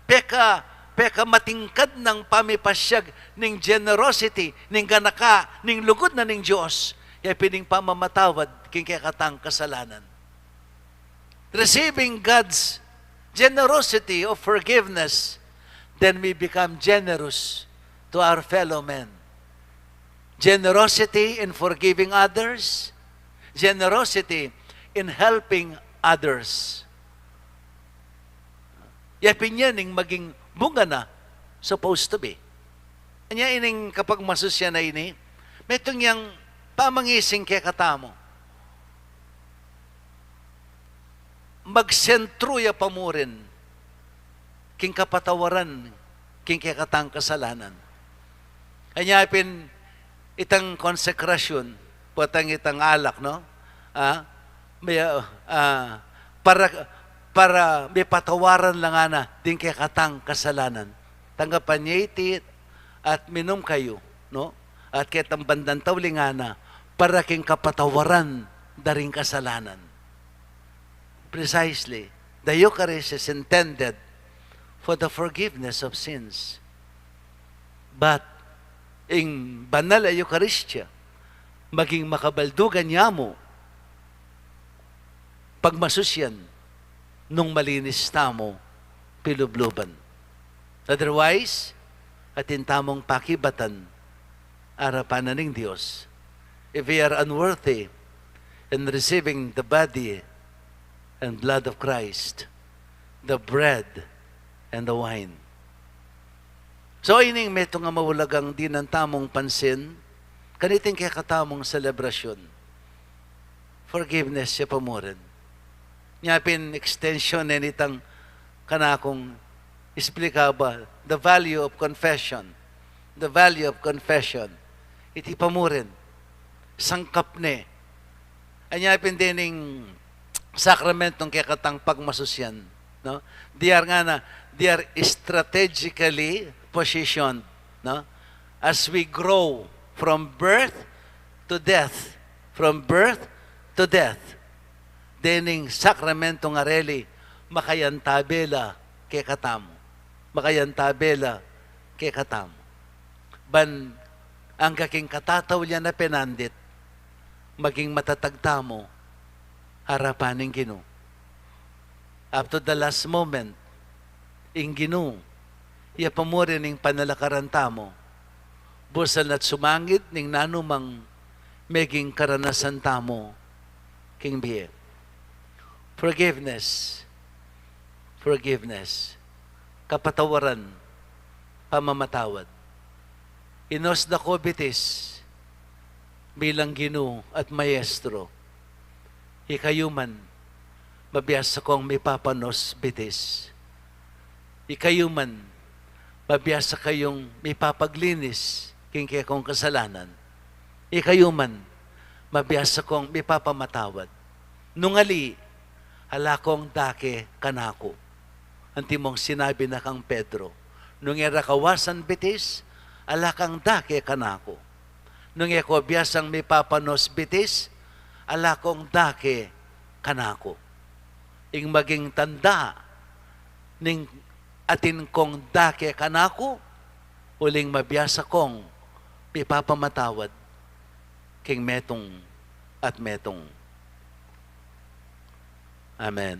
peka, peka matingkad nang pamipasyag ning generosity, ning ganaka, ning lugud na ning Dios, ya pin ing pamamatawad king kekatang kasalanan. Receiving God's generosity of forgiveness, then we become generous to our fellow men. Generosity in forgiving others, generosity in helping others. Ya pin yan ing maging bunga na, supposed to be. Anya ining kapagmasusyan a ini, metung yang pamangising kekatamu. Magsentru ya pa mu rin king kapatawaran king kekatang kasalanan. Anya pin itang konsekrasyun, potang itang alak, no? Ah, may, ah, para, para mipatawaran la ngana ding kekatang kasalanan. Tanggapan ye iti at minum kayu, no? At ketang bandang tauli ngana, para king kapatawaran da ring kasalanan. Precisely, the Eucharist is intended for the forgiveness of sins. But ing banal a Eukaristia, maging makabaldugan ya mu pagmasusyan nung malinis tamu pilubluban. Otherwise, atin tamung pakibatan arapan na ning Dios if we are unworthy in receiving the body and blood of Christ, the bread and the wine. So, ining metung a maulagang dinan tamung pansin kaniting kekatamung selebrasyun. Forgiveness ya pa mu rin. Nya pin extension ne nitang kanakung explica ba, the value of confession. The value of confession. Iti pa mu rin. Sangkap ne. Anya pin dening sakramentong kekatang pagmasusyan, no? They are ngana, they are strategically positioned, no? As we grow from birth to death, from birth to death, dening sakramentong areli, makayantabe la kekatamu. Makayantabe la kekatamu. Ban angga king katataulian a penandit, maging matatag tamu arapan ning Ginu. Up to the last moment, ing Ginu, iya pa mu rin ing panalakaran tamu, busal na't sumangid ning nanumang meging karanasan tamu king bie. Forgiveness. Forgiveness. Kapatawaran, pamamatawad. Inus da ko bitis bilang Ginu at Maestro. Ikayu man, mabiasa kong mipapanus bitis. Ikayu man, mabiasa kayung mipapaglinis king kekong kasalanan. Ikayu man, mabiasa kong mipapamatawad. Nung ali, ala kong dake kanaku. Antimong sinabi na kang Pedro, nung e ra kawasan bitis, ala kang dake kanaku. Nung e ko biasang mipapanos bitis, ala kong dake kanaku. Ing maging tanda ning atin kong dake kanaku, uling mabiasa kong mipapamatawad king metung at metung. Amen.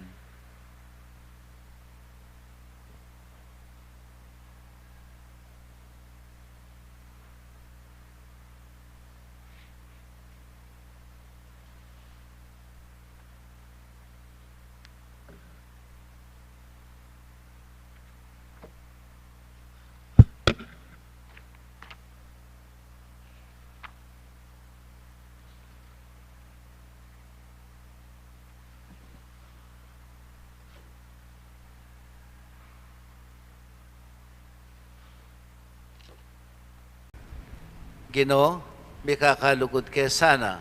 Ginu, mikakalugud ke sana,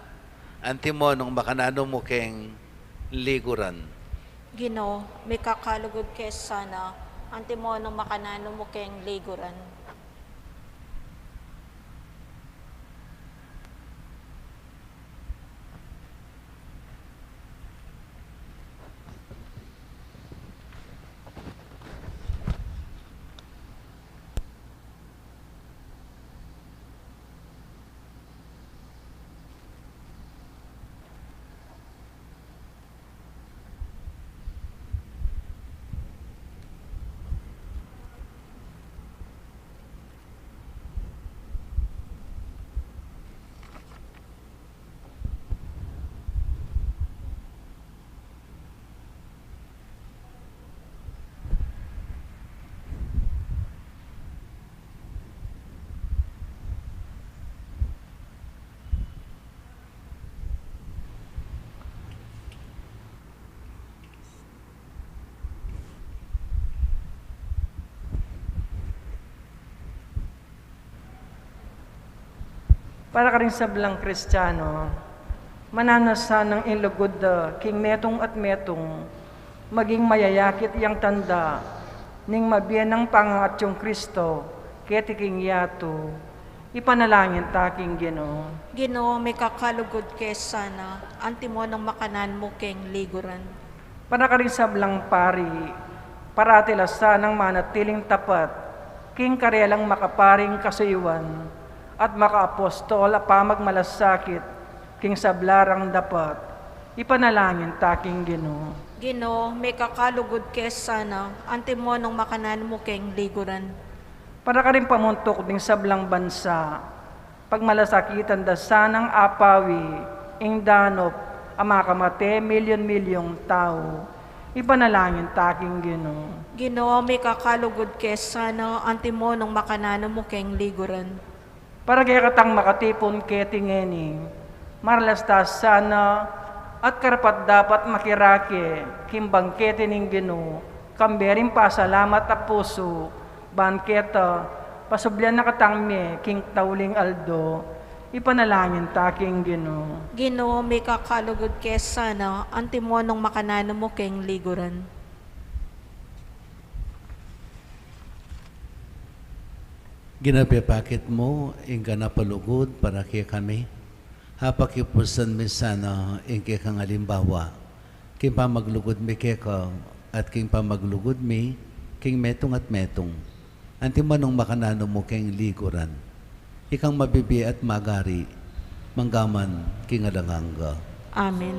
antimo nung makananu mu keng liguran. Ginu, mikakalugud ke sana, antimo nung makananu mu keng liguran. Para karing sablang Kristiano, mananu sanang ing lugud da king metung at metung, maging mayayakit yang tanda ning mabie nang pangangatyung Kristo keti king yatu. Ipanalangin ta king Ginu. Ginu, mikakalugud ke sana, antimo nung makananu mu keng liguran. Para karing sablang pari, parati la sanang manatiling tapat king karelang makaparing kasuyuan at makaapostol a pamagmalasakit king sabla rang dapat. Ipanalangin ta king Ginu. Ginu, mikakalugud ke sana, antimo nung makananu mu keng liguran. Para karing pamuntuk ding sablang bansa, pagmalasakitan da sanang apawi ing danup a makamate milyun-milyung tau. Ipanalangin ta king Ginu. Ginu, mikakalugud ke sana, antimo nung makananu mu keng liguran. Para kekatang makatipun keti ngeni, maralas ta sana at karapat-dapat makirake king bangkete ning Ginu, kambe ring pasalamat a pusu, ban keta, pasublian na katang mie king tauling aldo. Ipanalangin ta king Ginu. Ginu, mikakalugud ke sana, antimo nung makananu mu keng liguran. Ginu, pepakit mu ing ganap a lugud para kekami. Apakipusan mi sana ing kekang alimbawa king pamaglugud mi keka at king pamaglugud mi king metung at metung, antimo nung makananu mu keng liguran. Ikang mabibie at magari, manggaman king alang angga. Amen.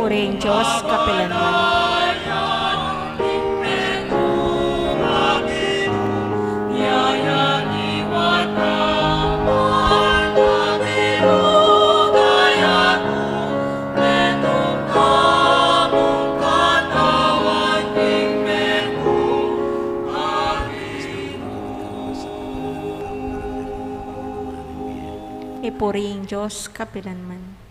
Purihin Dios kapilanman. Ipuri ing Dios kapilanman.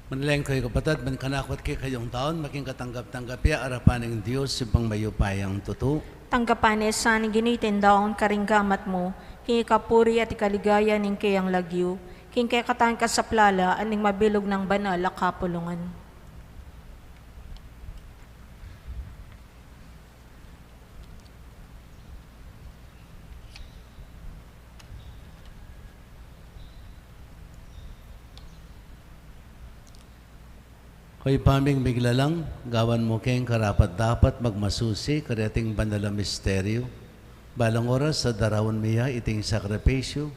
Manalangin kayu, kapatad, ban kanaku at kekayung taun, maging katanggap-tanggap ya arapan ning Dios, Ibpang mayupayang tutu. Tanggapan na sa ning Ginu iting daun karing gamat mu, king ikapuri at ikaligaya ning keyang lagyu, king kekatang kasaplalan ning mabilug nang banal a kapulungan. O Ibpa ming miglalang, gawan mu keng karapat-dapat magmasusi kareting banal a misteryu. Balang oras at daraun mi ya iting sakripisyu,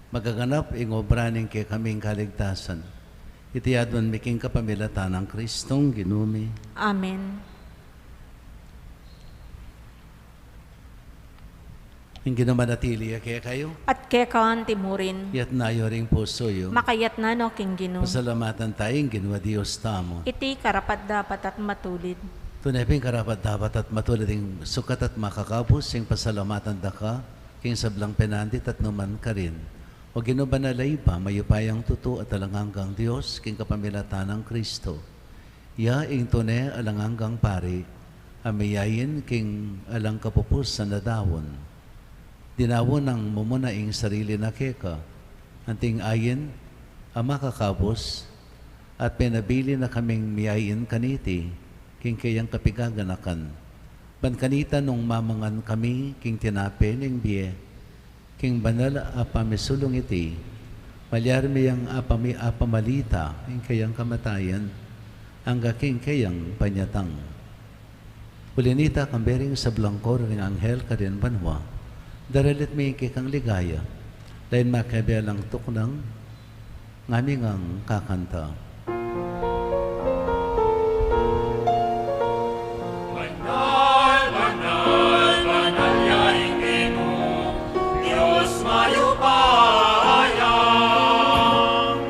magaganap ing obra ning kekaming kaligtasan. Iti adwan mi king kapamilatan nang Kristong Ginu mi. Amen. Ing Ginu manatili ya kekayu. At keka anti murin. Iyatas yu ring pusu yu. Makayatas na no king Ginu. Pasalamatan taya ing Ginu a Dios tamu. Iti karapat-dapat at matulid. Tune pin karapat-dapat at matulid ing sukat at makakabus ing pasalamatan da ka, king sablang penandit at nukarin man. O Ginu banal a Ibpa, mayupayang tutu at alang anggang Dios, king kapamilatan nang Kristo. Iya ing tune alang anggang pari, a miyain king alang kapupusan a daun. Dinaun nang mumuna ing sarili na keka, anting ain a makakabus, at penabilin na kaming miyain kaniti, king keyang kapigaganakan. Ban kanita nung mamangan kami king tinape ning bie, king banal a pamisulung iti, malyari mi yang apami-, apamalita ing keyang kamatayan, angga king keyang panyatang. Uli nita, kambe ring sablang koro ring anghel karin banua, daralit mi ing kekang ligaya, lain makabe alang tuknang, ngami ngang kakanta. Banal, banal, banal ya ing Ginu, Dios mayupaya.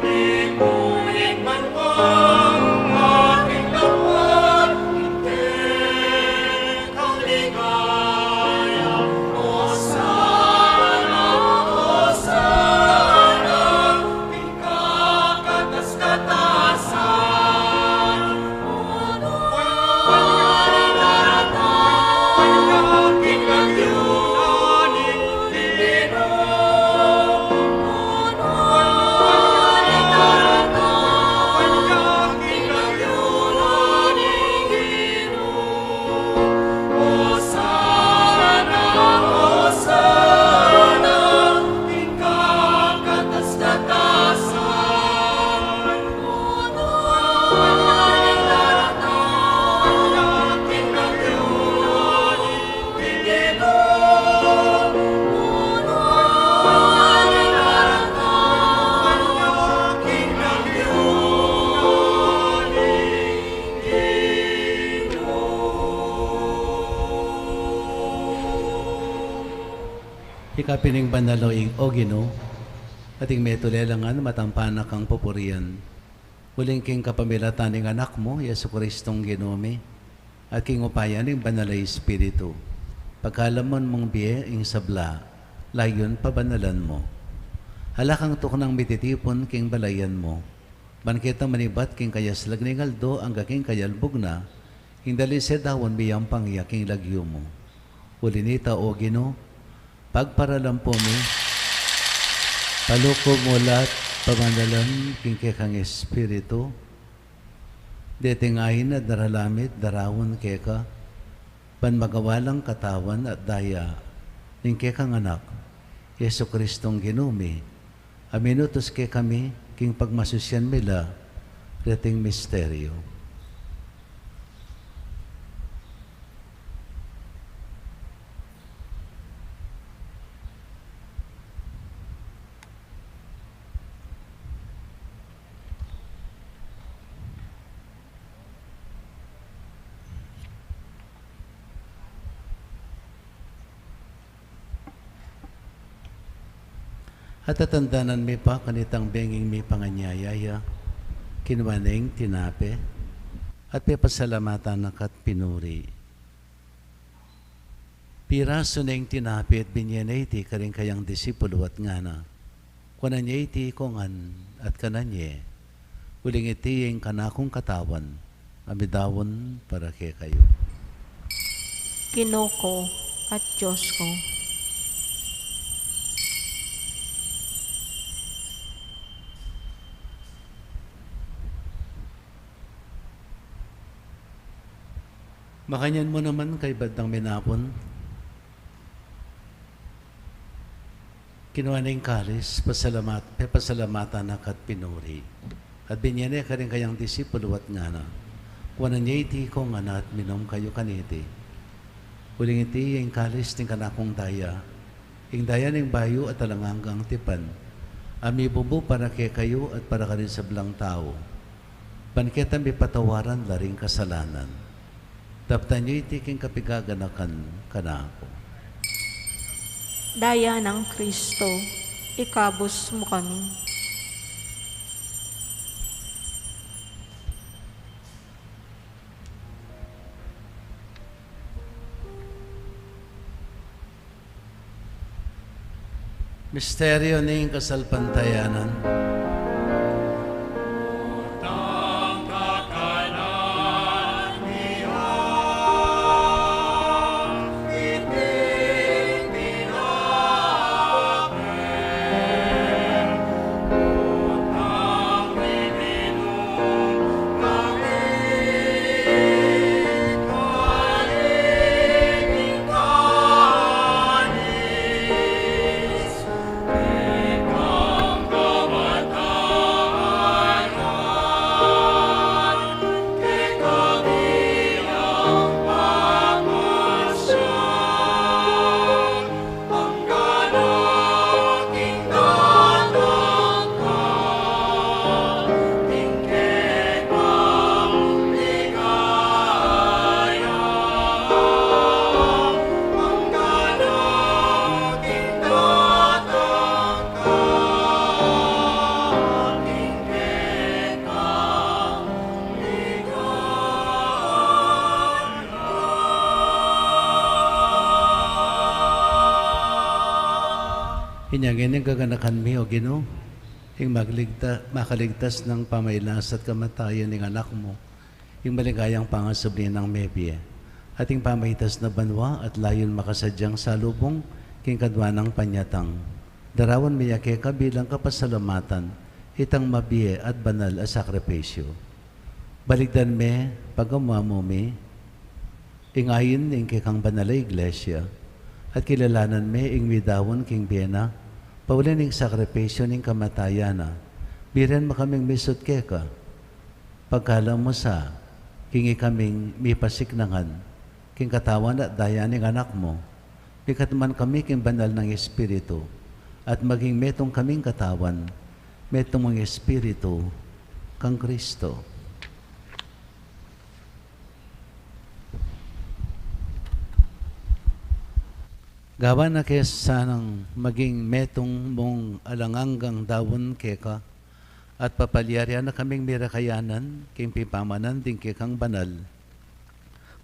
Ing murin man wa, ating dapat, ing kekang ligaya. Osana, Osana, ing kakatas-katas Ika pin ing banal, o Ginu, at ing metung lelangan matampanak kang pupurian. Uling king kapamilatan ning Anak mu, Jesucristong Ginu mi, at king upaya ning Banal a Espiritu, pagkaluban mung bie ing sabla, layun pabanalan mu. Ala kang tuknang mititipun king balayan mu, ban keta manibat king kayaslag ning aldo angga king kayalbug na, ing dalisedawan miyampang ya king lagyu mu. Uli na nita, o Ginu, pagparalan pu mi, paluku mu la at pabanalan king kekang Espiritu deting ain a daralan mi at daraun keka, ban magawa lang katawan at daya ning kekang Anak, Jesucristong Ginu mi, a minutus kekami king pagmasusian mi la reting misteryu. At tatandanan mi pa kanitang benging mipanganyaya ya, kinua ne ing tinape, at pepasalamatan na ka at pinuri. Pirasu ne ing tinape at binye ne iti karing kayang disipulu at ngana: Kuanan ye iti ikongan at kanan ye, uling iti ing kanakung katawan, a midaun para kekayu. Ginu ku at Dios ku. Makanyan mu naman kaybat dang minapun, kinua ne ing kalis, pasalamat, pepasalamatan na ka at pinuri, at binye ne karing kayang disipulu at ngana: Kuanan ye iti ikongan na at minum kayu kaniti, uling iti ing kalis ning kanakung daya, ing daya ning bayu at alang anggang tipan, a mibubu para kekayu at para karing sablang tau, ban keta mipatawaran la ring kasalanan. Daptan yu iti king kapigaganakan kanaku. Daya nang Kristo, ikabus mu kami. Misteryu ning kasalpantayanan. Inya ngeni ing gaganakan mi, o Ginu, ing magligta-, makaligtas nang pamailas at kamatayan ning Anak mu, ing maligayang pangasubli nang mebie, at ing pamaitas na banua at layun makasadyang salubung king kadua nang panyatang. Darawan mi ya keka bilang kapasalamatan itang mabie at banal a sakripisyu. Baligdan me, pagamu-amu mi, ing ain ning kekang banal a Iglesia, at kilalanan me ing midaun king bie na, pauli ning sakripisyu ning kamatayan na, biren me kaming misut keka, pagkalub mu sa, king ikaming mipasiknangan king katawan at daya ning Anak mu, mikatman kami king banal nang Espiritu, at maging metung kaming katawan, metung mung Espiritu, kang Kristo. Gawan na ke sanang maging metung mung alang anggang daun keka, at papalyarian na kaming mirakayanan king pipamanan ding kekang banal.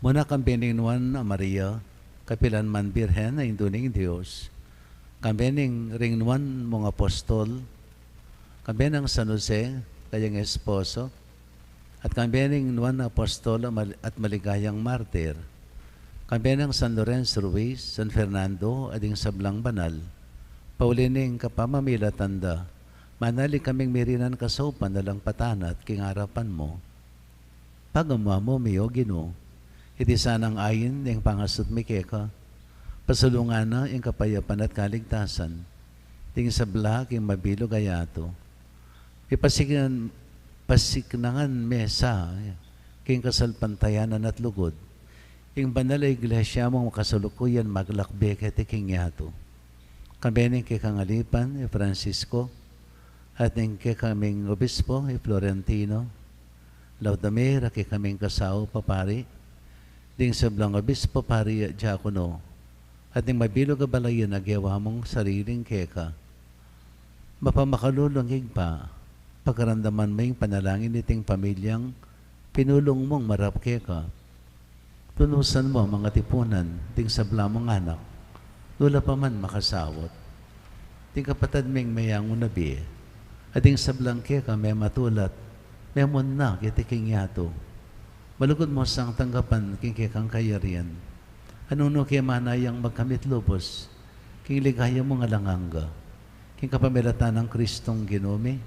Muna kambe ning Nuan a Maria, kapilan man Birhen a Indu ning Dios, kambe ning ring Nuan mung Apostol, kambe nang San Jose, kayang esposo, at kambe ning Nuan a Apostol a mal-, at maligayang martir, kambe nang San Lorenzo Ruiz, San Fernando, at ding sablang banal, pauli ning kapamamilatan da, manalig kaming mirinan kasaupan alang patanat king arapan mu. Pagamu mu mi, O Ginu, iti sanang ain ning pangasut mi keka, pasulungan na ing kapayapan at kaligtasan ding sabla king mabilug a yatu. Ipasiknan, pasiknangan me sa king kasalpantayanan at lugud ing banal a Iglesia mung makasalukuyan maglakbe keti king yatu. Kambe ning kekang alipan i Francisco, at ning kekaming obispo i Florentino, laud da me ra kekaming kasaup a pari, ding sablang obispo, pari at diakono, at ning mabilug a balayan a gewa mung sariling keka. Mapakalulung Ibpa, pakaramdaman mu ing panalangin niting pamilyang pinulung mung marap keka. Tunusan mu ang mga tipunan ding sabla mung anak, nula pa man makasaut. Ding kapatad ming meyangu na bie, at ding sablang keka mematulat, memunna keti king yatu. Malugud mu sang tanggapan king kekang kayarian. Nung nu ke manayang magkamit lubus king ligaya mung alang angga, king kapamilatan nang Kristong Ginu mi,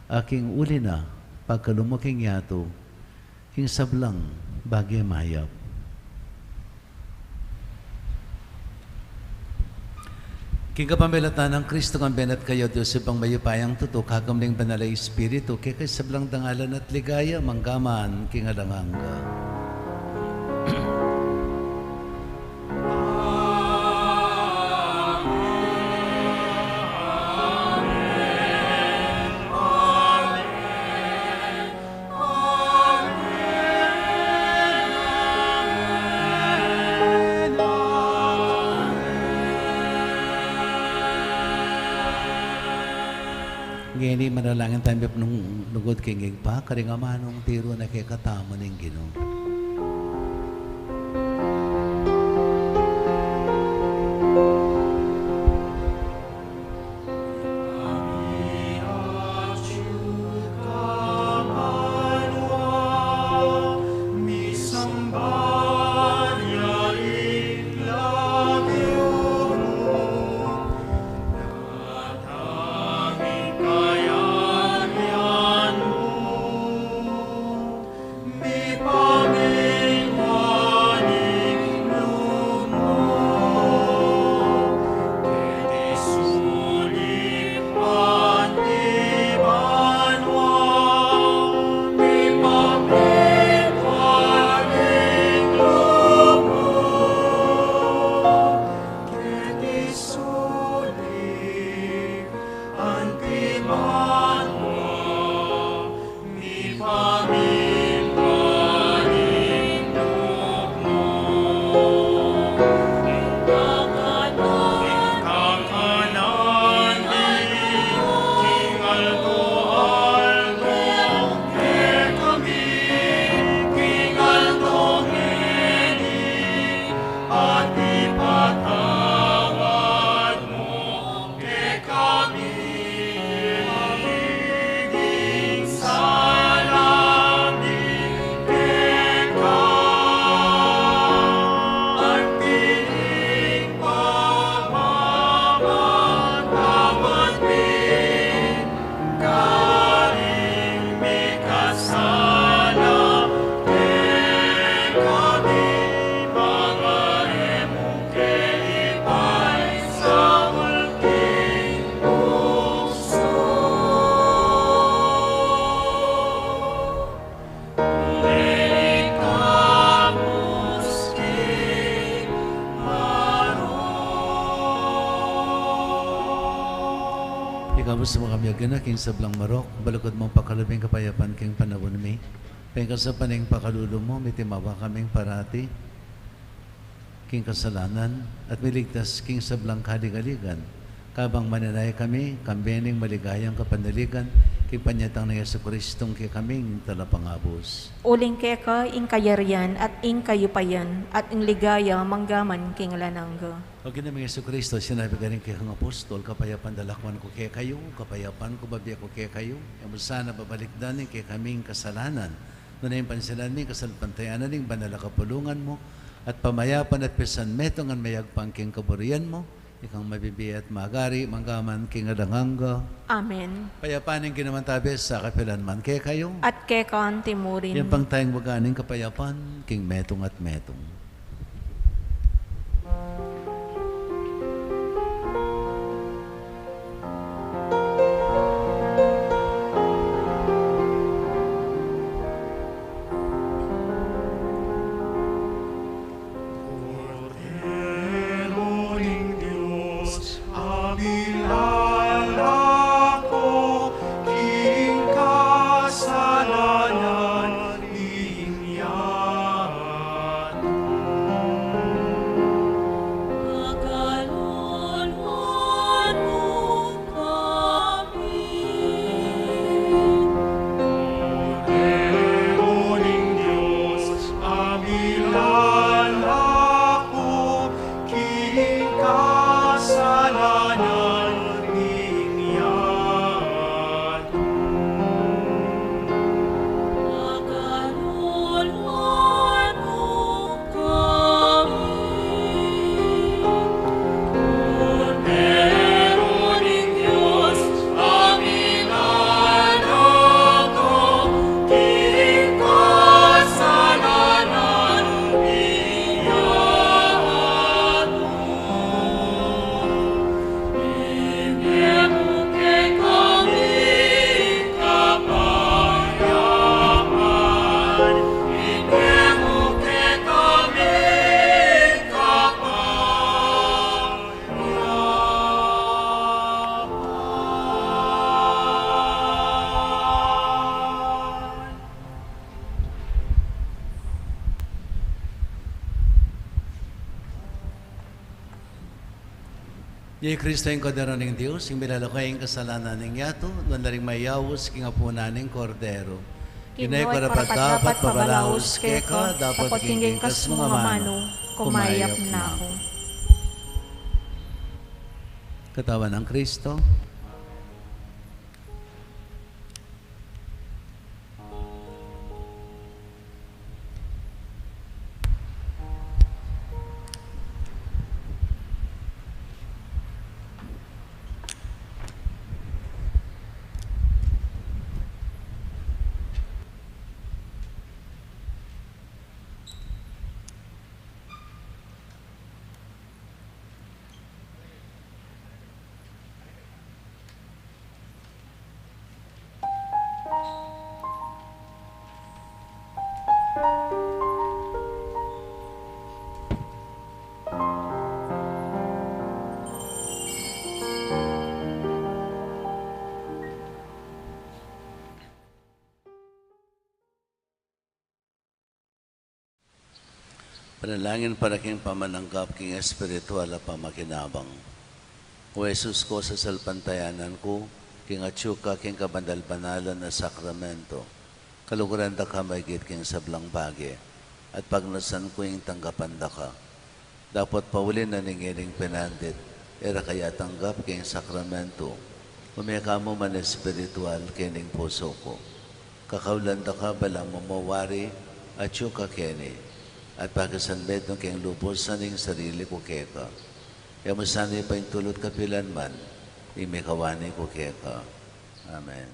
a king uli na pagkalub mu king yatu, king sablang bage mayap. King kapamilatan nang Kristo, kambe na at kayu, Dios Ibpang mayupayang tutu, kakamling Banal a Espiritu, keka ing sablang dangalan at ligaya, mangga man king alang angga. Ngeni manalangin tamu, mipnung lugud king Ibpa, karing amanung tiru na kekatamu ning Ginu. Ikamusta mu kami, O Ginu, king sablang marok, balukut mung pakalub ing kapayapan king panaun mi. King kasapan ning pakalulu mu, mitimawa kaming parati. king kasalanan, at miligtas king sablang kaligaligan. Kabang manenaya kami, kambe ning maligayang kapanaligan, king panyatang nang Jesucristong kekaming talapangabus. Uling keka ing kayarian, at ing kayupayan, at ing ligaya manggaman king alang angga. O Ginu ming Jesucristo, sinabi ka ning kekang apostol, kapayapan da lakwan ku kekayu, kapayapan ku bibie ku kekayu, e mu sana babalikdan ing kekaming kasalanan, nune pansinan me ing kasalpantayanan ning banal a kapulungan mu, at pamayapan at pisanmetungan mayagpang king kaburian mu, ikang mabibie at magari, manggaman king alang angga. Amen. Ing kapayapan ning Ginu mantabe sa kapilan man kekayu. At keka naman murin. Ing pangtayang waga ning kapayapan, king metung at metung. Kordero ning Dios, a milalako king kasalanan ning yatu. Pakaluluan mu kami. Kordero ning Dios, a milalako king kasalanan ning yatu. Pakaluluan mu kami. Kordero ning Dios, a milalako king kasalanan ning yatu. Ibie mu kekami ing kapayapan. Ibie mu kekami ing kapayapan. Iya i Kristo, ing Kordero ning Dios, ing milalako king kasalanan ning yatu. Nuan la ring mayaus king apunan ning Kordero. Ginu, e ku karapat-dapat pabalaus keka, dapot king ingkas mung amanu, kumayap na ku. Katawan nang Kristo. Panalangin para king pamananggap king espiritual a pamakinabang. O Jesus ku, sasalpantayanan ku king atyu ka king kabanal-banalan a sakramento. Kaluguran da ka maigit king sablang bage, at pagnasan ku ing tanggapan da ka. Dapot pauli na ning ining penandit, e ra ka ya tanggap king sakramento, ume ka mu man espiritual king pusu ku. Kakaulan da ka balamu mu wari atyu ka keni, at pakisanmetung king lubusan ing sarili ku keka. E mu sana paintulut kapilan man ing mikawani ku keka. Amen.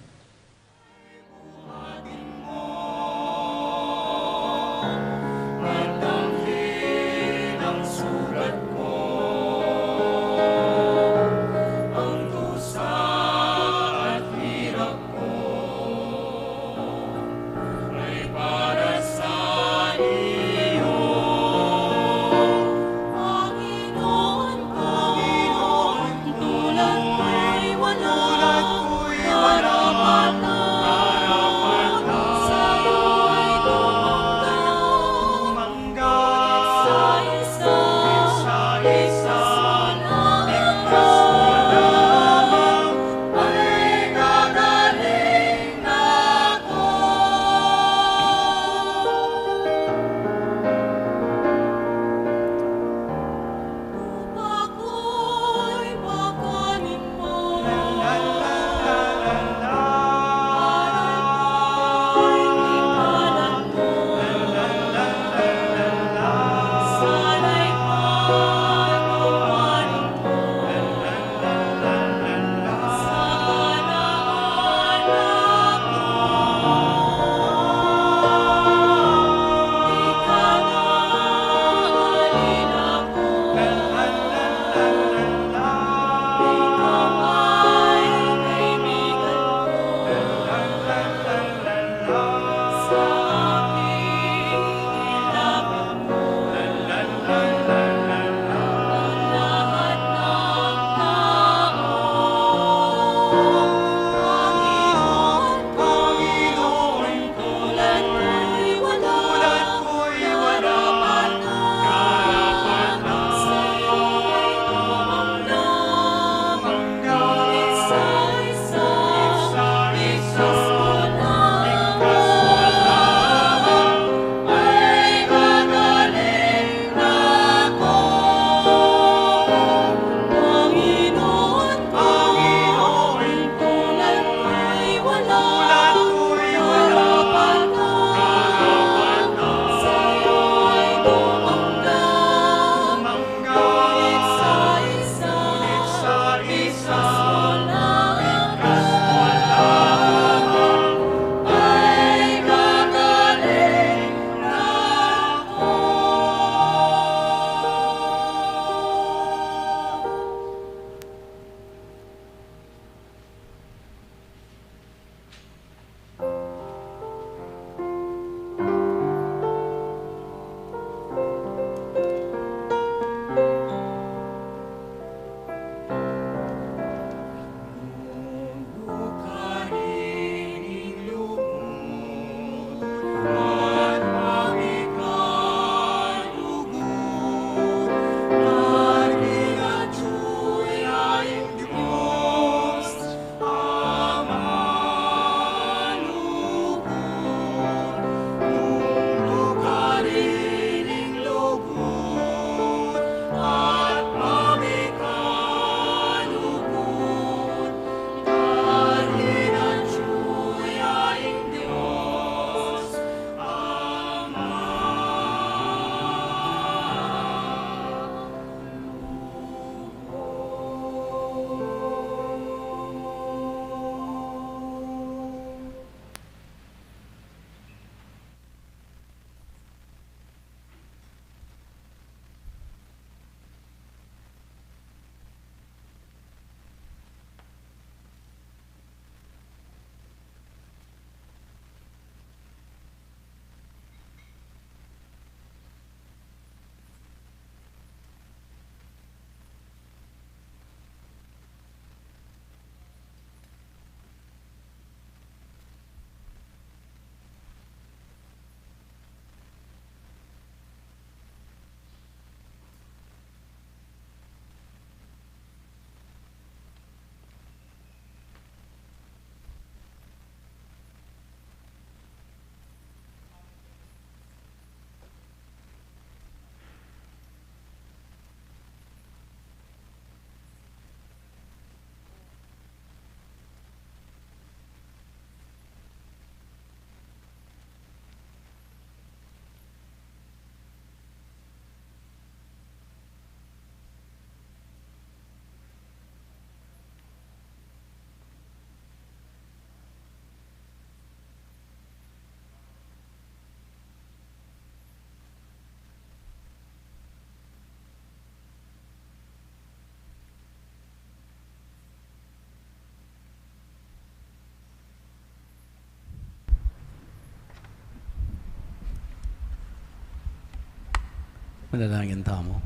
Manalangin tamu.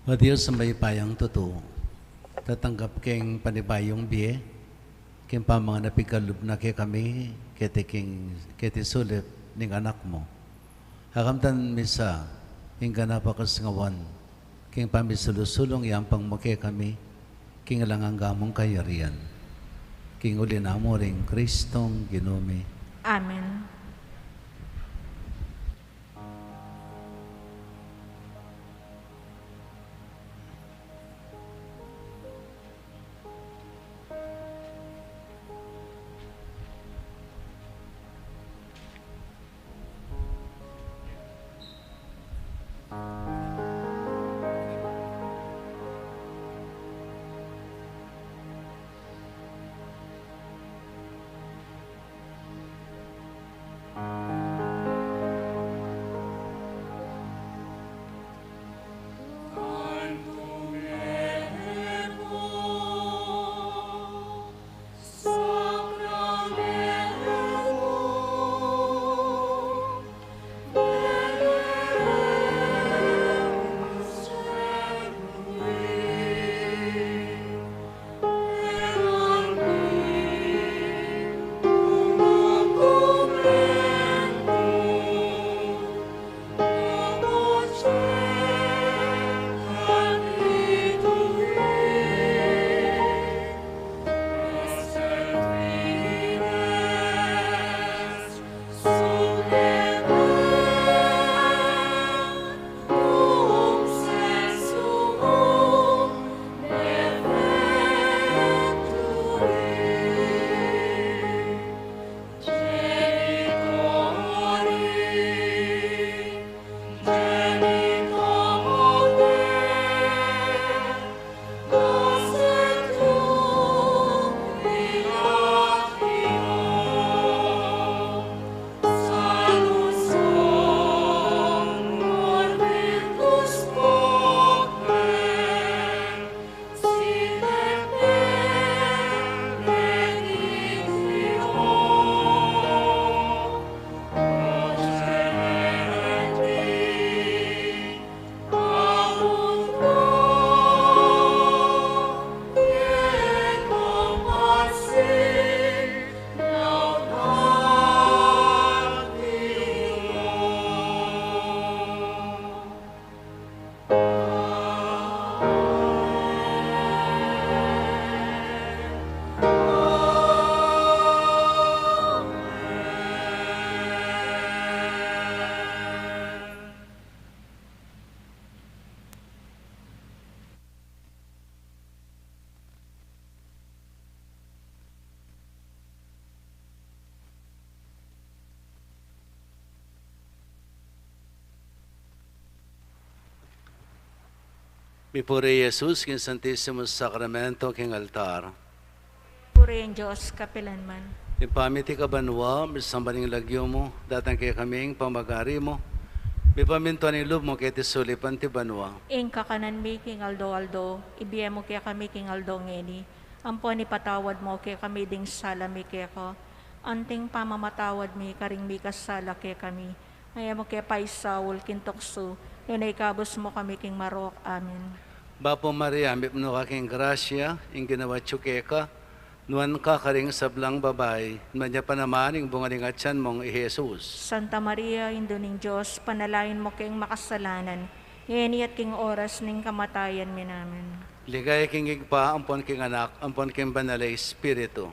O Dios a mayupayang tutu, tatanggap keng panibayung bie keng pamangan a pikalub na kekami keti king, keti sulip ning Anak mu. Akamtan mi sa ing ganap a kasingawan king pamisulu-sulung yampang mu kekami king alang angga mung kayarian. King uli na mu ring Kristong Ginu mi. Amen. Mipuri i Jesus king Santisimo Sakramento king altar. Purian Dios kapilanman. Ibpa mi, atiu ka banua, misamban ya ing lagyu mu, datang kekami ing pamagari mu, mipamintuan ing lub mu keti sulip anti banua. Ing kakanan mi king aldo-aldo ibie mu kekami king aldo ngeni. Ampon ipatawad mu kekami ding sala mi keka, anting pamamatawad mi karing mikasala kekami. Manga e mu ke paisaul king tuksu, nune ikabus mu kami king marok. Amen. Bapu Maria, mipnu ka king grasya, ing Ginu atyu keka, nuan ka karing sablang babai, nuan ya pa naman ing bunga ning atyan mung i Jesus. Santa Maria, Indu ning Dios, panalangin mu keng makasalanan, ngeni at king oras ning kamatayan mi namin. Ligaya king Ibpa, ampon king Anak, ampon king Banal a Espiritu.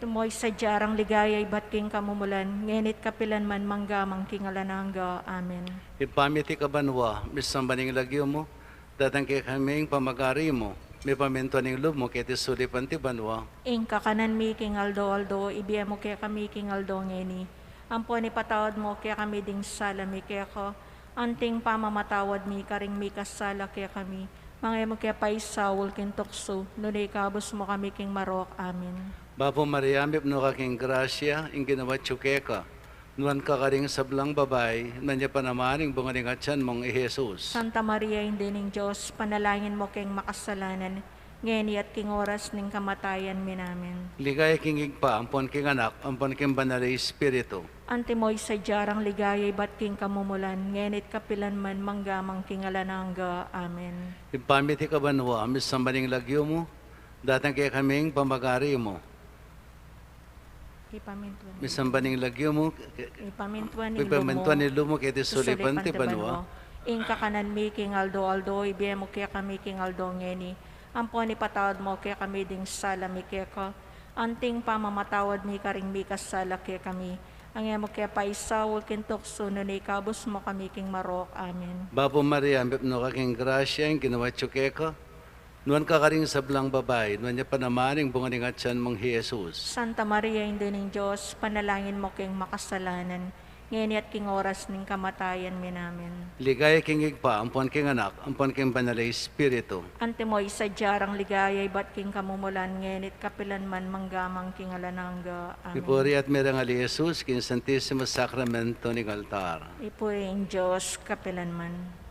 Tumoy sa diarang ligaya ibat king kamumulan, ngeni at kapilanman mangga man king alang angga. Amen. Ibpa mi, atiu ka banua, misamban ya ing lagyu mu, datang kekami ing pamagari mu, mipamintuan ing lub mu keti sulip anti banua. Ing kakanan mi king aldo-aldo ibie mu kekami king aldo ngeni. Ampon ipatawad mu kekami ding sala mi keka, anting pamamatawad mi karing mikasala kekami. Manga e mu ke paisaul king tuksu, nune ikabus mu kami king marok. Amen. Bapu Maria, mipnu ka king grasya, ing Ginu atyu keka, nuan ka karing sablang babai, nuan ya pa naman ing bunga ning atyan mung i Jesus. Santa Maria, Indu ning Dios, panalangin mu keng makasalanan, ngeni at king oras ning kamatayan mi namin. Ligaya king Ibpa, ampon king Anak, ampon king Banal a Espiritu. Antimo ing sadya rang ligaya ibat king kamumulan, ngeni at kapilan man, mangga man king alang angga. Amen. Ibpa mi atiu ka banua, misamban ing lagyu mu, datang kekami ing pamagari mu. Ipamintuan. Misamban ing lagyu mu, ke-, ke-, ipamintuan ing lub mu, ipamintuan ing lub mu keti sulip anti banua. Ing kakanan mi king aldo-aldo, ibie mu kekami king aldo ngeni. Ampon ipatawad mu kekami ding sala mi keka, anti ing pamamatawad mi karing mikasala kekami. Nune e mu ke paisaul king tuksu, nune ikabus mu kami king marok. Amen. Bapu Maria, mipnu ka king grasya, ing Ginu atyu keka, nuan ka karing sablang babai, nuan ya pa naman ing bunga ning atian mung i Jesus. Santa Maria, Indu ning Dios, ipanalangin mu keng makasalanan, ngeni at king oras ning kamatayan mi. Amen. Ligaya king Ibpa, ampon king Anak, ampon king Banal a Espiritu. Antimo ing sadya rang ligaya ibat king kamumulan, ngeni at kapilan man, mangga man king alang angga. Amen. Ipuri at mirangal i Jesus king Santisimo Sakramento ning altar. Ipuri ing Dios kapilan man.